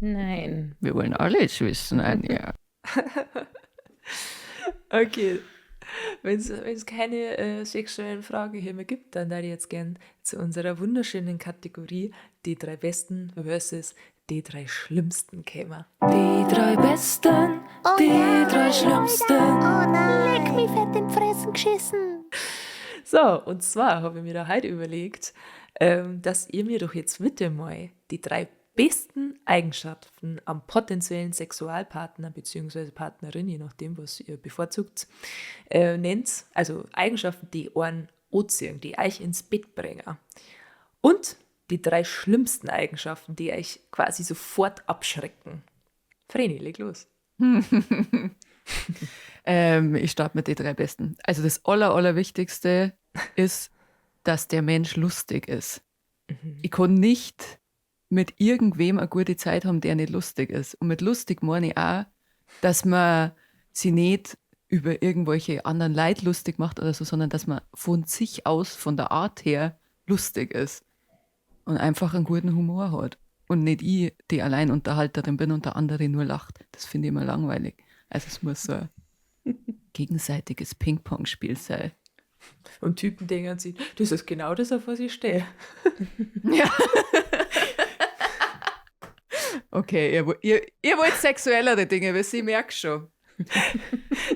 Nein. Wir wollen alles wissen, Anja. Okay. Wenn's keine sexuellen Fragen hier mehr gibt, dann würde ich jetzt gern zu unserer wunderschönen Kategorie die 3 Besten versus die 3 Schlimmsten kämen. Die 3 Besten, Oh die nein, 3 Schlimmsten. Oh nein, leck mich fett in die Fressen geschissen. So, und zwar habe ich mir da heute überlegt, dass ihr mir doch jetzt bitte mal die 3 besten Eigenschaften am potenziellen Sexualpartner beziehungsweise Partnerin, je nachdem, was ihr bevorzugt, nennt. Also Eigenschaften, die einen anziehen, die euch ins Bett bringen. Und die 3 schlimmsten Eigenschaften, die euch quasi sofort abschrecken. Vreni, leg los. Ich starte mit den 3 besten. Also das Allerwichtigste ist, dass der Mensch lustig ist. Ich kann nicht mit irgendwem eine gute Zeit haben, der nicht lustig ist. Und mit lustig meine ich auch, dass man sie nicht über irgendwelche anderen Leute lustig macht oder so, sondern dass man von sich aus, von der Art her, lustig ist und einfach einen guten Humor hat. Und nicht ich, die Alleinunterhalterin bin und der andere nur lacht. Das finde ich immer langweilig. Also es muss so ein gegenseitiges Ping-Pong-Spiel sein. Und Typen denken sich, das ist genau das, auf was ich stehe. Ja. Okay, ihr wollt sexuellere Dinge wissen, ich merke schon.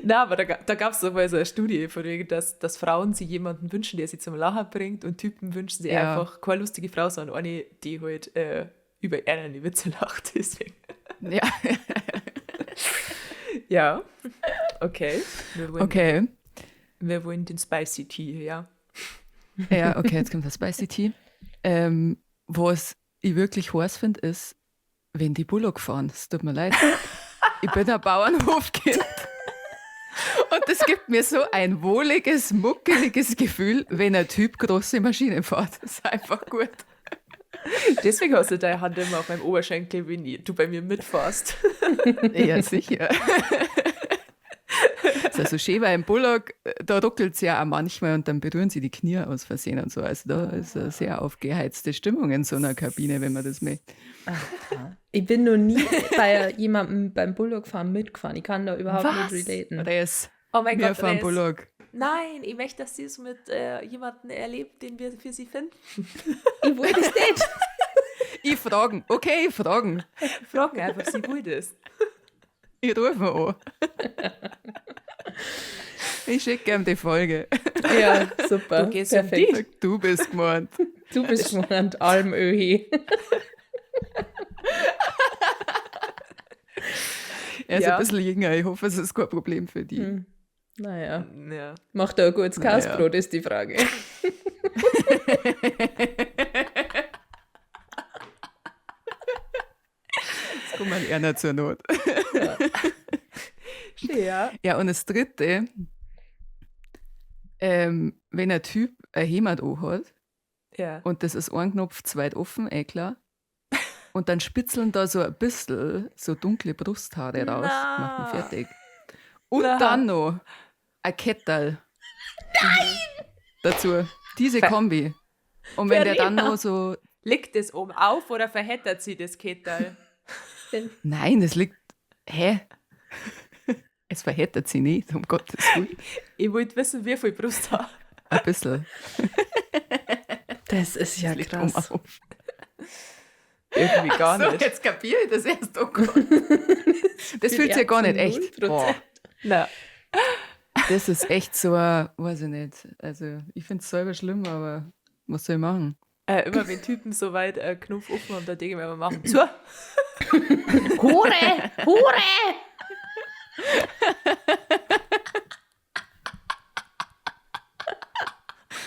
Nein, aber da gab's doch mal so eine Studie von wegen, dass Frauen sich jemanden wünschen, der sie zum Lachen bringt, und Typen wünschen sich einfach keine lustige Frau, sondern eine, die halt über eine Witze lacht. Deswegen. Ja, okay. Wir wollen den Spicy Tea, ja. Ja, okay, jetzt kommt der Spicy Tea. Was ich wirklich heiß finde, ist, wenn die Bullock fahren. Es tut mir leid. Ich bin ein Bauernhofkind. Und das gibt mir so ein wohliges, muckeliges Gefühl, wenn ein Typ große Maschinen fährt. Das ist einfach gut. Deswegen hast du deine Hand immer auf meinem Oberschenkel, wenn du bei mir mitfährst. Ja, sicher. Das ist also schön, weil im Bullock, da ruckelt's ja auch manchmal und dann berühren sie die Knie aus Versehen und so. Also da ist eine sehr aufgeheizte Stimmung in so einer Kabine, wenn man das möchte. Aha. Ich bin noch nie bei jemandem beim Bullock-Fahren mitgefahren. Ich kann da überhaupt Was? nicht relaten. Res. Oh mein Wir Gott, fahren Res. Bullock. Nein, ich möchte, dass sie es mit jemandem erlebt, den wir für sie finden. Ich will das nicht. Ich fragen. Okay, ich fragen. Fragen einfach, sie will das. Ich rufe an. Ich schicke ihm die Folge. Ja, super. Du gehst um Perfekt. dich. Du bist gemeint. Du bist gemeint, Alm Öhi. Er ist Ja. ein bisschen jünger. Ich hoffe, es ist kein Problem für die. Naja. Ja. Macht er ein gutes Naja. Kasbrot, ist die Frage. Das kommt man eher nicht zur Not. Ja. Ja. Ja, und das Dritte, wenn ein Typ ein Hemd anhat und das ist ein Knopf zu weit offen, eh klar, und dann spitzeln da so ein bisschen so dunkle Brusthaare raus, Na. macht ihn fertig. Und Na. dann noch ein Kettel. Nein! Dazu. Diese Kombi. Und wenn der dann Verena. noch so... Liegt das oben auf oder verheddert sie das Kettel? Nein, das liegt... Hä? Es verheddert sie nicht, um Gottes Willen. Ich wollte wissen, wie viel Brust hat. Ein bisschen. Das ist ja Das liegt krass. oben auf. Irgendwie gar So, nicht. jetzt kapiere ich das erst. Oh Gott. Das fühlt sich ja gar nicht echt. 0%. Boah. Na. Das ist echt so ein, weiß ich nicht. Also, ich find's selber schlimm, aber was soll ich machen? Immer wenn Typen so weit Knopf offen haben, da denke ich mir immer, machen zu. Hure! Hure!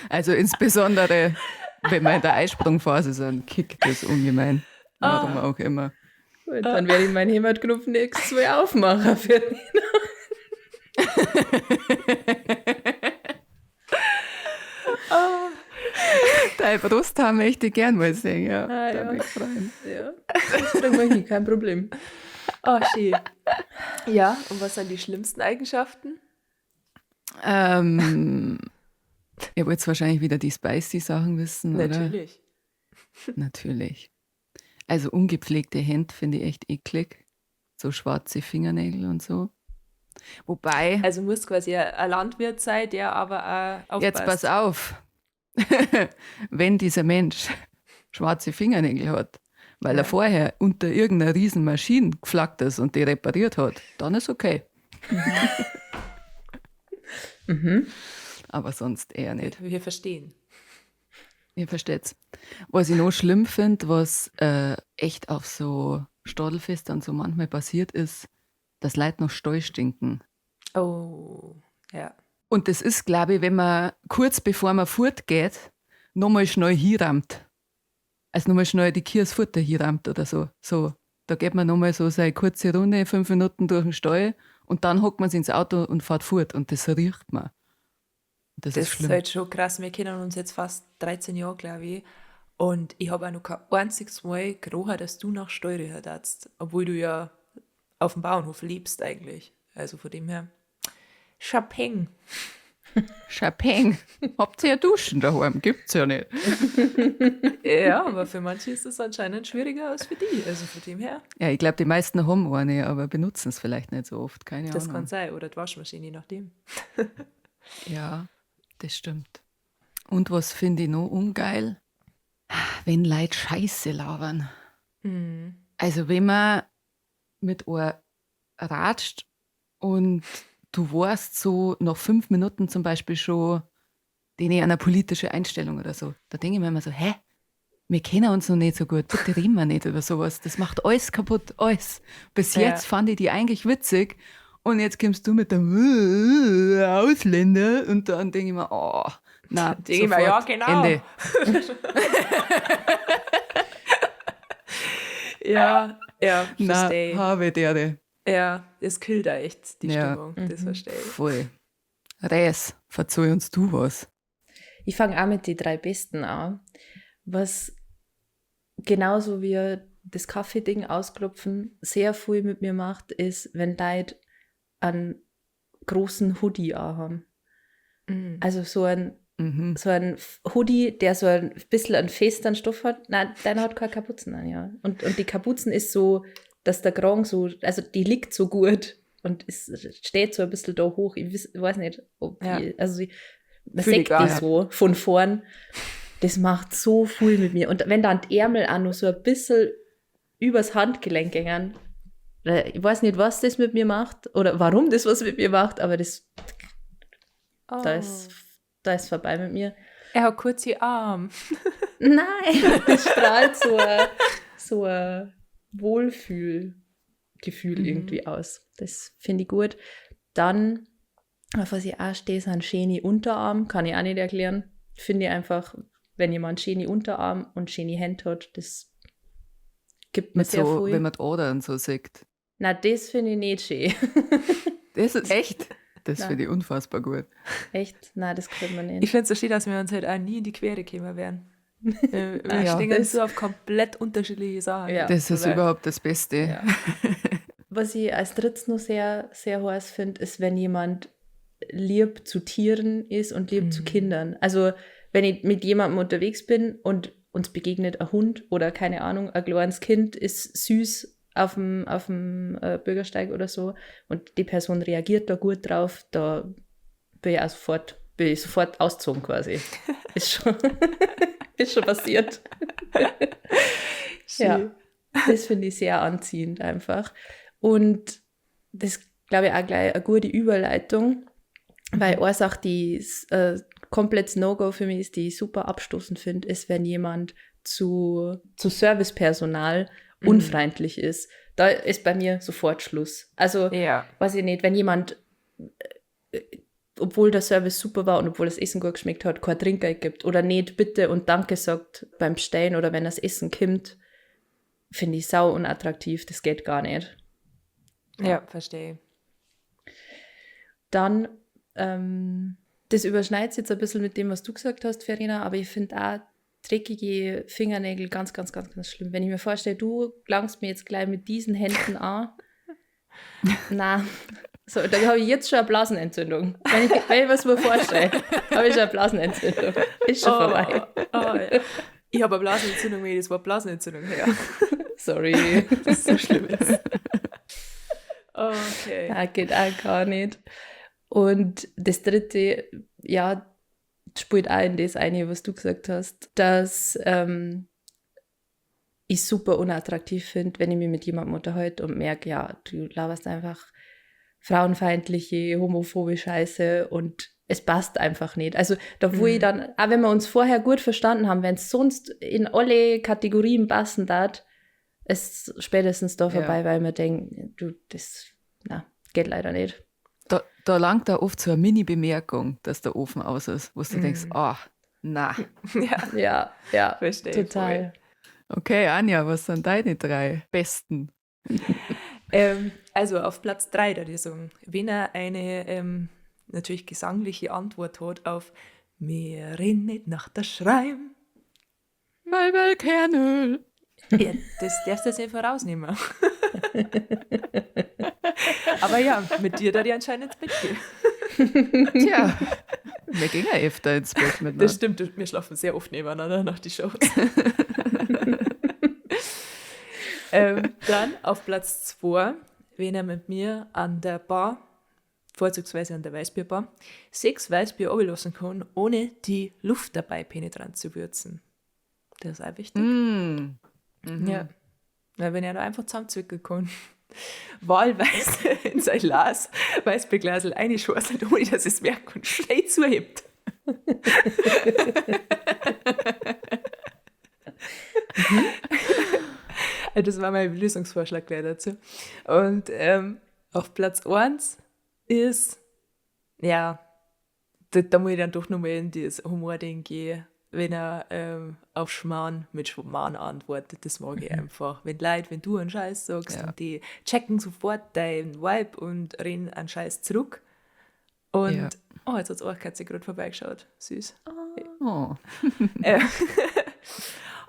Also insbesondere, wenn wir in der Eisprungphase sind, kickt das ungemein. Warum auch immer. Gut, dann werde ich meinen Heimatknopf nächstes Mal aufmachen für den. Deine Brusthaar möchte ich gern mal sehen, ja. Ah, Da ja. würde ich freuen. Ja, das kriegen wir hin, kein Problem. Oh, schön. Ja, und was sind die schlimmsten Eigenschaften? Ihr wollt wahrscheinlich wieder die spicy Sachen wissen, oder? Natürlich. Natürlich. Also ungepflegte Hände finde ich echt eklig. So schwarze Fingernägel und so. Wobei, Also muss quasi ein Landwirt sein, der aber auch aufpasst. jetzt pass auf, wenn dieser Mensch schwarze Fingernägel hat, weil er vorher unter irgendeiner riesen Maschine geflackt ist und die repariert hat, dann ist okay. Aber sonst eher nicht. Wir verstehen. Ihr versteht's. Was ich noch schlimm finde, was echt auf so Stadelfest und so manchmal passiert ist, dass Leute noch Stall stinken. Oh, ja. Und das ist, glaube ich, wenn man kurz bevor man fortgeht, nochmal schnell hinrammt. Also nochmal schnell die Kühe das Futter hinrammt oder so. So, da geht man nochmal so seine kurze Runde, 5 Minuten durch den Stall und dann hockt man sich ins Auto und fährt fort und das riecht man. Das Das ist schlimm. ist halt schon krass. Wir kennen uns jetzt fast 13 Jahre, glaube ich. Und ich habe auch noch kein einziges Mal gerochen, dass du nach Stall gehört hast. Obwohl du ja auf dem Bauernhof lebst eigentlich. Also von dem her. Chapeng. Chapeng. Habt ihr ja Duschen daheim? Gibt's ja nicht. Ja, aber für manche ist das anscheinend schwieriger als für die. Also von dem her. Ja, ich glaub, die meisten haben eine, aber benutzen es vielleicht nicht so oft. Keine Das Ahnung. kann sein. Oder die Waschmaschine, je nachdem. Ja, das stimmt. Und was finde ich noch ungeil? Wenn Leute Scheiße labern. Also wenn man mit Ohr ratscht und du weißt so nach 5 Minuten zum Beispiel schon, denen eine politische Einstellung oder so. Da denke ich mir immer so, hä? Wir kennen uns noch nicht so gut, bitte reden wir nicht über sowas. Das macht alles kaputt, alles. Bis jetzt fand ich die eigentlich witzig und jetzt kommst du mit dem Ausländer und dann denke ich mir, oh, na, Denke ich mir, ja, sofort, genau. Ende. Ja, ja, Na, verstehe. habe dere. Ja, das killt da echt die Stimmung, das verstehe ich. Voll. Res, verzeih uns du was. Ich fange auch mit den 3 Besten an. Was genauso wie das Kaffee-Ding ausklopfen sehr viel mit mir macht, ist, wenn Leute einen großen Hoodie anhaben. Also so ein Hoodie, der so ein bisschen einen festeren Stoff hat. Nein, deiner hat keine Kapuzen an, ja. Und die Kapuzen ist so, dass der Kragen so, also die liegt so gut und es steht so ein bisschen da hoch. Ich weiß nicht, ob die, also sie, man Fühl ich sieht gar die nicht. so von vorn. Das macht so viel mit mir. Und wenn dann die Ärmel auch noch so ein bisschen übers Handgelenk gingen, ich weiß nicht, was das mit mir macht oder warum das was mit mir macht, aber das, da ist vorbei mit mir. Er hat kurze Arme. Nein, das strahlt so ein Wohlfühlgefühl irgendwie aus. Das finde ich gut. Dann, auf was ich auch stehe, sind schöne Unterarm. Kann ich auch nicht erklären. Finde ich einfach, wenn jemand schöne Unterarm und schöne Hände hat, das gibt mir Mit sehr so, viel. Wenn man die Adern so sieht. Na, das finde ich nicht schön. Das ist echt? Das Nein. finde ich unfassbar gut. Echt? Nein, das gefällt mir nicht. Ich finde es so schön, dass wir uns halt auch nie in die Quere gekommen wären. Wir stehen uns so auf komplett unterschiedliche Sachen. Ja. Das ist Oder? überhaupt das Beste. Ja. Was ich als drittes noch sehr, sehr heiß finde, ist, wenn jemand lieb zu Tieren ist und lieb zu Kindern. Also wenn ich mit jemandem unterwegs bin und uns begegnet ein Hund oder keine Ahnung, ein kleines Kind ist süß auf dem Bürgersteig oder so und die Person reagiert da gut drauf, da bin ich auch sofort ausgezogen quasi. Ist schon, ist schon passiert. Ja, das finde ich sehr anziehend einfach. Und das, glaube ich, auch gleich eine gute Überleitung, weil eine Sache, die komplett No-Go für mich ist, die ich super abstoßend finde, ist, wenn jemand zu Servicepersonal unfreundlich ist. Da ist bei mir sofort Schluss. Also, weiß ich nicht, wenn jemand, obwohl der Service super war und obwohl das Essen gut geschmeckt hat, kein Trinkgeld gibt oder nicht Bitte und Danke sagt beim Bestellen oder wenn das Essen kommt, finde ich sau unattraktiv. Das geht gar nicht. Ja, verstehe. Dann, das überschneidet sich jetzt ein bisschen mit dem, was du gesagt hast, Verena, aber ich finde auch Dreckige Fingernägel, ganz, ganz, ganz, ganz schlimm. Wenn ich mir vorstelle, du langst mir jetzt gleich mit diesen Händen an. Na, so, da habe ich jetzt schon eine Blasenentzündung. Wenn ich was mir vorstelle, habe ich schon eine Blasenentzündung. Ist schon vorbei. Oh, ja. Ich habe eine Blasenentzündung, wenn ich das Wort Blasenentzündung höre. Sorry. Das ist so schlimm ist. Okay. Ja, geht auch gar nicht. Und das Dritte, ja, spielt auch in das eine, was du gesagt hast, dass ich super unattraktiv finde, wenn ich mich mit jemandem unterhalte und merke, ja, du laberst einfach frauenfeindliche, homophobe Scheiße und es passt einfach nicht. Also da wo ich dann, auch wenn wir uns vorher gut verstanden haben, wenn es sonst in alle Kategorien passen darf, ist spätestens da vorbei, weil wir denken, du, das, na, geht leider nicht. Da langt da oft so eine Mini-Bemerkung, dass der Ofen aus ist, wo du denkst, ah, na. Ja, Ja, ja, verstehe ich total. Okay, Anja, was sind deine 3 besten? Also auf Platz 3, da ich sagen, wenn er eine natürlich gesangliche Antwort hat auf Mir rinnet nach der Schreim. Weil Kernöl. Ja, das darfst du jetzt nicht vorausnehmen. Aber ja, mit dir da die anscheinend ins Bett gehen. Tja, wir gehen ja öfter ins Bett miteinander. Das stimmt, wir schlafen sehr oft nebeneinander nach die Shows. Dann auf Platz 2, wenn er mit mir an der Bar, vorzugsweise an der Weißbierbar, 6 Weißbier runterlassen kann, ohne die Luft dabei penetrant zu würzen. Das ist auch wichtig. Mm. Mhm. Ja. Weil wenn er da einfach zusammenzwickeln kann, wahlweise in sein Glas, Weißbierglasl reinschwasselt, ohne dass es merkt und schnell zuhebt. Also das war mein Lösungsvorschlag gleich dazu. Und auf Platz 1 ist, ja, da muss ich dann doch nochmal in dieses Humor-Ding gehen, wenn er auf Schmarrn mit Schmarrn antwortet. Das mag ich einfach. Wenn Leute, wenn du einen Scheiß sagst, und die checken sofort deinen Vibe und reden einen Scheiß zurück. Und, oh, jetzt hat's auch Katze gerade vorbeigeschaut. Süß. Oh.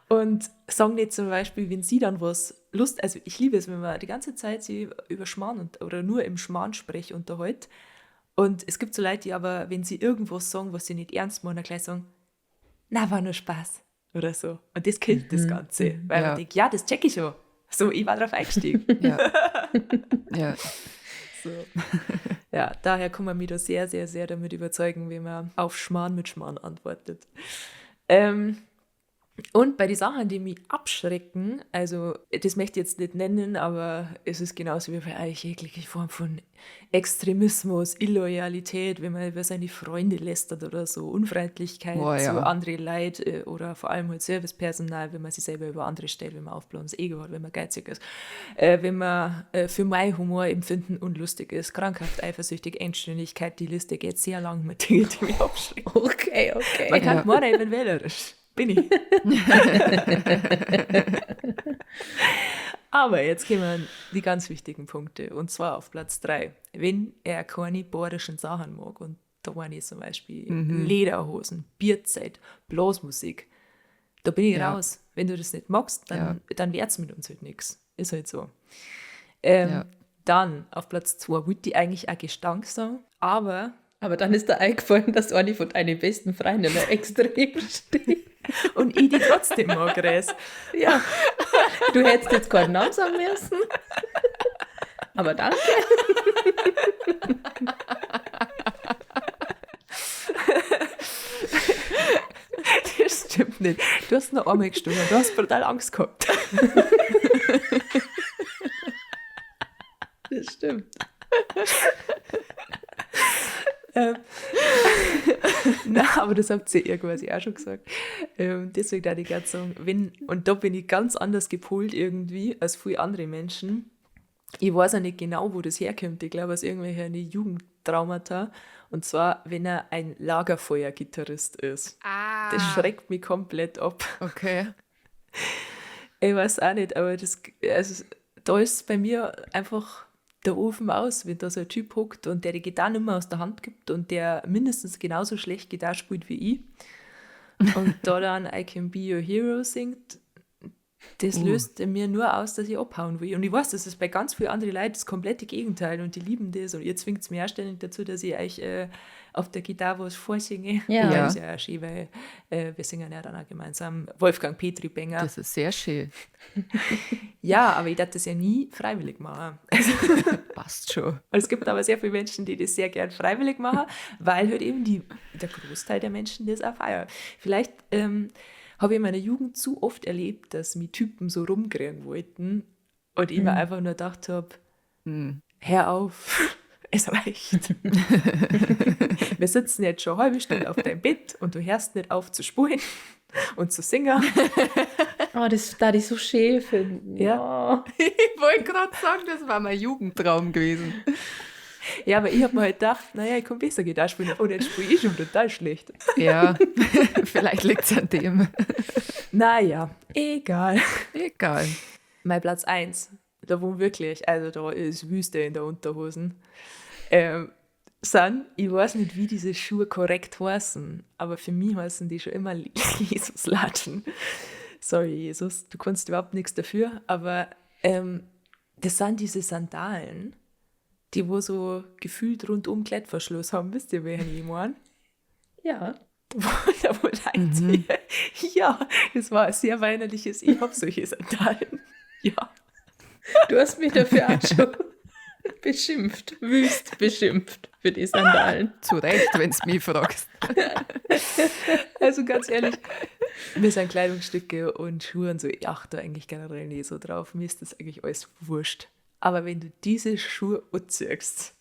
Und sagen nicht zum Beispiel, wenn sie dann was Lust, also ich liebe es, wenn man die ganze Zeit sie über Schmarrn und, oder nur im Schmarrn-Sprech unterhält. Und es gibt so Leute, die aber, wenn sie irgendwas sagen, was sie nicht ernst meinen, dann gleich sagen, na, war nur Spaß oder so. Und das killt das Ganze, weil man denkt, ja, das check ich schon. So, ich war drauf eingestiegen. Ja. Ja. So. Ja, daher kann man mich da sehr, sehr, sehr damit überzeugen, wenn man auf Schmarrn mit Schmarrn antwortet. Und bei den Sachen, die mich abschrecken, also das möchte ich jetzt nicht nennen, aber es ist genauso wie bei eigentlich jegliche Form von Extremismus, Illoyalität, wenn man über seine Freunde lästert oder so, Unfreundlichkeit zu anderen Leuten oder vor allem halt Servicepersonal, wenn man sich selber über andere stellt, wenn man aufblasendes Ego hat, wenn man geizig ist, wenn man für mein Humorempfinden unlustig ist, krankhaft, eifersüchtig, Engstirnigkeit, die Liste geht sehr lang mit Dingen, die mich abschrecken. Okay, okay. Man kann meinen, ich bin wählerisch. Bin ich. Aber jetzt kommen die ganz wichtigen Punkte. Und zwar auf Platz 3. Wenn er keine bayerischen Sachen mag, und da meine ich zum Beispiel Lederhosen, Bierzeit, Blasmusik, da bin ich raus. Wenn du das nicht magst, dann wird's mit uns halt nix. Ist halt so. Dann auf Platz 2 wollte ich eigentlich auch Gestank sagen, aber... Aber dann ist da eingefallen, dass eine von deinen besten Freundinnen extrem steht. Und ich die trotzdem mag, Res. Ja. Du hättest jetzt keinen Namen sagen müssen. Aber danke. Das stimmt nicht. Du hast noch einmal gestorben. Du hast brutal Angst gehabt. Das stimmt. Na, aber das habt ihr ja quasi auch schon gesagt. Deswegen da die ganze sagen, wenn, und da bin ich ganz anders gepolt irgendwie als viele andere Menschen. Ich weiß auch nicht genau, wo das herkommt. Ich glaube, aus irgendwelchen Jugendtraumata. Und zwar, wenn er ein Lagerfeuergitarrist ist. Das schreckt mich komplett ab. Okay. Ich weiß auch nicht, aber das, also, da ist bei mir einfach der Ofen aus, wenn da so ein Typ hockt und der die Gitarre nicht mehr aus der Hand gibt und der mindestens genauso schlecht Gitarre spielt wie ich. Und da dann I Can Be Your Hero singt, das löst in mir nur aus, dass ich abhauen will. Und ich weiß, das ist bei ganz vielen anderen Leuten das komplette Gegenteil und die lieben das und ihr zwingt mir auch ständig dazu, dass ich euch auf der Gitarre was vorsinge. Ja. Ja. Das ist ja auch schön, weil wir singen ja dann auch gemeinsam Wolfgang Petry Banger. Das ist sehr schön. Ja, aber ich darf das ja nie freiwillig machen. Passt schon. Und es gibt aber sehr viele Menschen, die das sehr gern freiwillig machen, weil halt eben der Großteil der Menschen das auch feiert. Vielleicht habe ich in meiner Jugend zu oft erlebt, dass mich Typen so rumkriegen wollten und ich mir einfach nur gedacht habe, hör auf, es reicht. Wir sitzen jetzt schon eine halbe Stunde auf deinem Bett und du hörst nicht auf zu spulen und zu singen. Oh, das darf ich so schön finden. Ja. Oh. Ich wollte gerade sagen, das war mein Jugendtraum gewesen. Ja, aber ich hab mir halt gedacht, naja, ich kann besser Gitarre spielen. Und jetzt spiele ich schon total schlecht. Ja, vielleicht liegt's an dem. Naja, egal. Egal. Mein Platz 1, da wo wirklich, also da ist Wüste in der Unterhosen, sind, ich weiß nicht, wie diese Schuhe korrekt heißen, aber für mich heißen die schon immer Jesus-Latschen. Sorry, Jesus, du kannst überhaupt nichts dafür, aber das sind diese Sandalen, die wo so gefühlt rundum Klettverschluss haben. Wisst ihr, welchen ich meine? Ja. Da wo Leute Ja, das war ein sehr weinerliches, ich hab solche Sandalen. Ja. Du hast mich dafür auch schon beschimpft, wüst beschimpft für die Sandalen. Zu Recht, wenn's mich fragst. Also ganz ehrlich, mir sind Kleidungsstücke und Schuhe und so, ich achte eigentlich generell nicht so drauf. Mir ist das eigentlich alles wurscht. Aber wenn du diese Schuhe anziehst,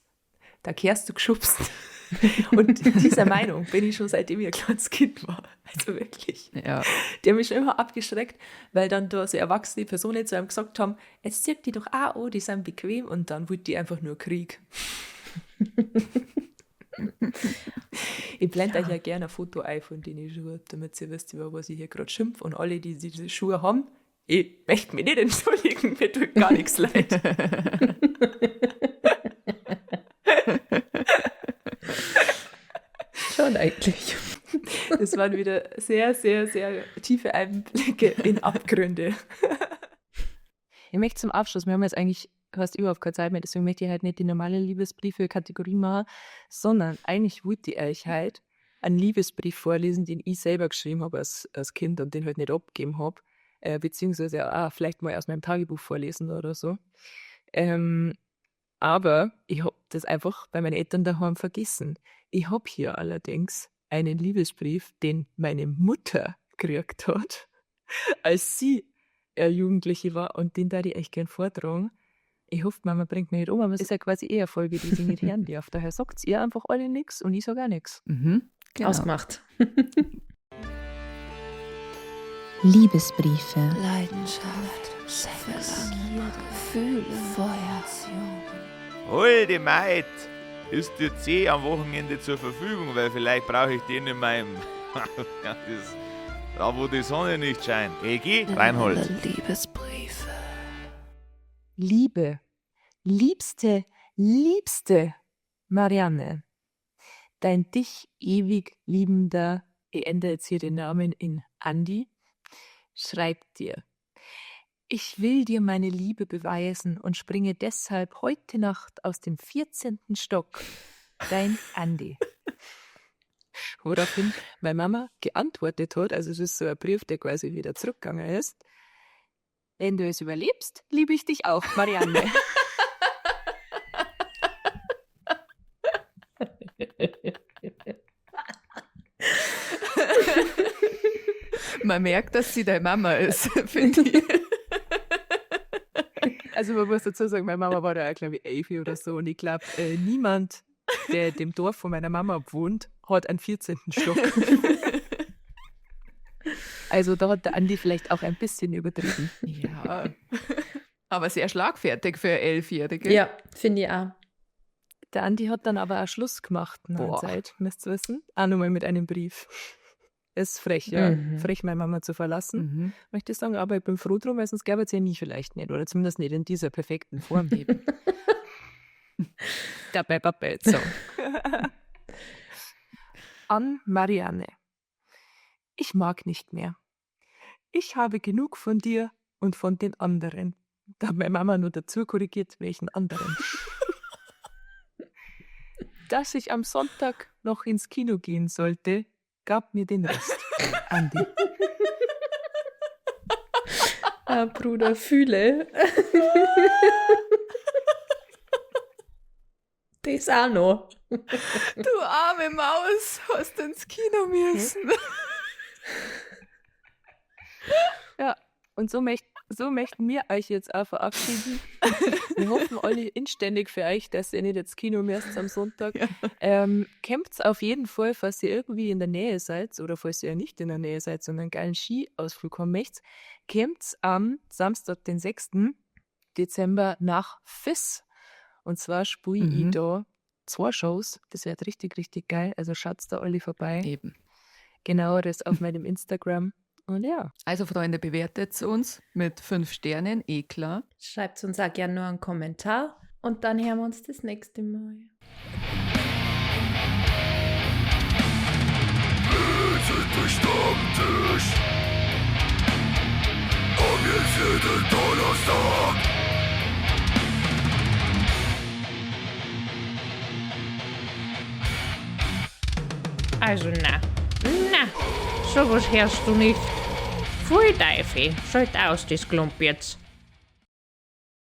da kehrst du geschubst. Und dieser Meinung bin ich schon, seitdem ich ein kleines Kind war. Also wirklich. Die haben mich schon immer abgeschreckt, weil dann da so erwachsene Personen zu einem gesagt haben, jetzt zieh die doch auch an, die sind bequem. Und dann wollte die einfach nur Krieg. Ich blende euch ja gerne ein Foto ein von den Schuhen, damit ihr wisst, über was ich hier gerade schimpf. Und alle, die diese Schuhe haben, ich möchte mich nicht entschuldigen, mir tut gar nichts leid. Schon eigentlich. Das waren wieder sehr, sehr, sehr tiefe Einblicke in Abgründe. Ich möchte zum Abschluss, wir haben jetzt eigentlich fast überhaupt keine Zeit mehr, deswegen möchte ich halt nicht die normale Liebesbriefe-Kategorie machen, sondern eigentlich wollte ich euch halt einen Liebesbrief vorlesen, den ich selber geschrieben habe als Kind und den halt nicht abgegeben habe, beziehungsweise auch vielleicht mal aus meinem Tagebuch vorlesen oder so. Aber ich hab das einfach bei meinen Eltern daheim vergessen. Ich hab hier allerdings einen Liebesbrief, den meine Mutter gekriegt hat, als sie eine Jugendliche war, und den darf ich echt gern vortragen. Ich hoffe, Mama bringt mich nicht um, aber es ist ja quasi eher eine Folge, die sie nicht hören darf. Daher sagt ihr einfach alle nix und ich sag auch nix. Genau. Ausgemacht. Liebesbriefe. Leidenschaft, Sex, Gier, Gefühle, Feuer. Holde Maid, ist dir C am Wochenende zur Verfügung, weil vielleicht brauche ich den in meinem... Ja, das, da wo die Sonne nicht scheint. EG, Reinhold. Liebesbriefe. Liebe, liebste, liebste Marianne, dein dich ewig liebender, ich ändere jetzt hier den Namen in Andi, schreibt dir. Ich will dir meine Liebe beweisen und springe deshalb heute Nacht aus dem 14. Stock. Dein Andi. Woraufhin meine Mama geantwortet hat, also es ist so ein Brief, der quasi wieder zurückgegangen ist. Wenn du es überlebst, liebe ich dich auch, Marianne. Man merkt, dass sie deine Mama ist, finde ich. Also man muss dazu sagen, meine Mama war da auch, glaub ich, 11 oder so. Und ich glaub, niemand, der dem Dorf von meiner Mama wohnt, hat einen 14. Stock. Also da hat der Andi vielleicht auch ein bisschen übertrieben. Ja, aber sehr schlagfertig für eine 11-Jährige. Ja, finde ich auch. Der Andi hat dann aber auch Schluss gemacht nach der Boah. Zeit, müsst ihr wissen. Auch nochmal mit einem Brief. Ist frech, ja. Frech, meine Mama zu verlassen, möchte ich sagen. Aber ich bin froh drum, weil sonst gäbe es ja nie vielleicht nicht. Oder zumindest nicht in dieser perfekten Form. Eben. Dabei Papa jetzt so. An Marianne. Ich mag nicht mehr. Ich habe genug von dir und von den anderen. Da hat meine Mama nur dazu korrigiert, welchen anderen. Dass ich am Sonntag noch ins Kino gehen sollte, gab mir den Rest. Andi. Ah, Bruder, fühle. Das auch noch. Du arme Maus, hast ins Kino müssen. Ja, und so, möcht, so möchten wir euch jetzt auch verabschieden. Wir hoffen alle inständig für euch, dass ihr nicht ins Kino müsst am Sonntag. Ja. Kämpft auf jeden Fall, falls ihr irgendwie in der Nähe seid oder falls ihr nicht in der Nähe seid, sondern einen geilen Skiausflug haben möchtet, kämpft am Samstag, den 6. Dezember nach Fiss. Und zwar spiele ich da 2 Shows. Das wird richtig, richtig geil. Also schaut's da alle vorbei. Eben. Genaueres auf meinem Instagram. Und ja. Also Freunde, bewertet uns mit 5 Sternen, eh klar. Schreibt uns auch gerne nur einen Kommentar. Und dann hören wir uns das nächste Mal. Stammtisch. Ab jetzt jeden Donnerstag. Also na, na, sowas hörst du nicht. Pfui Teufel, schalt aus das Klump jetzt.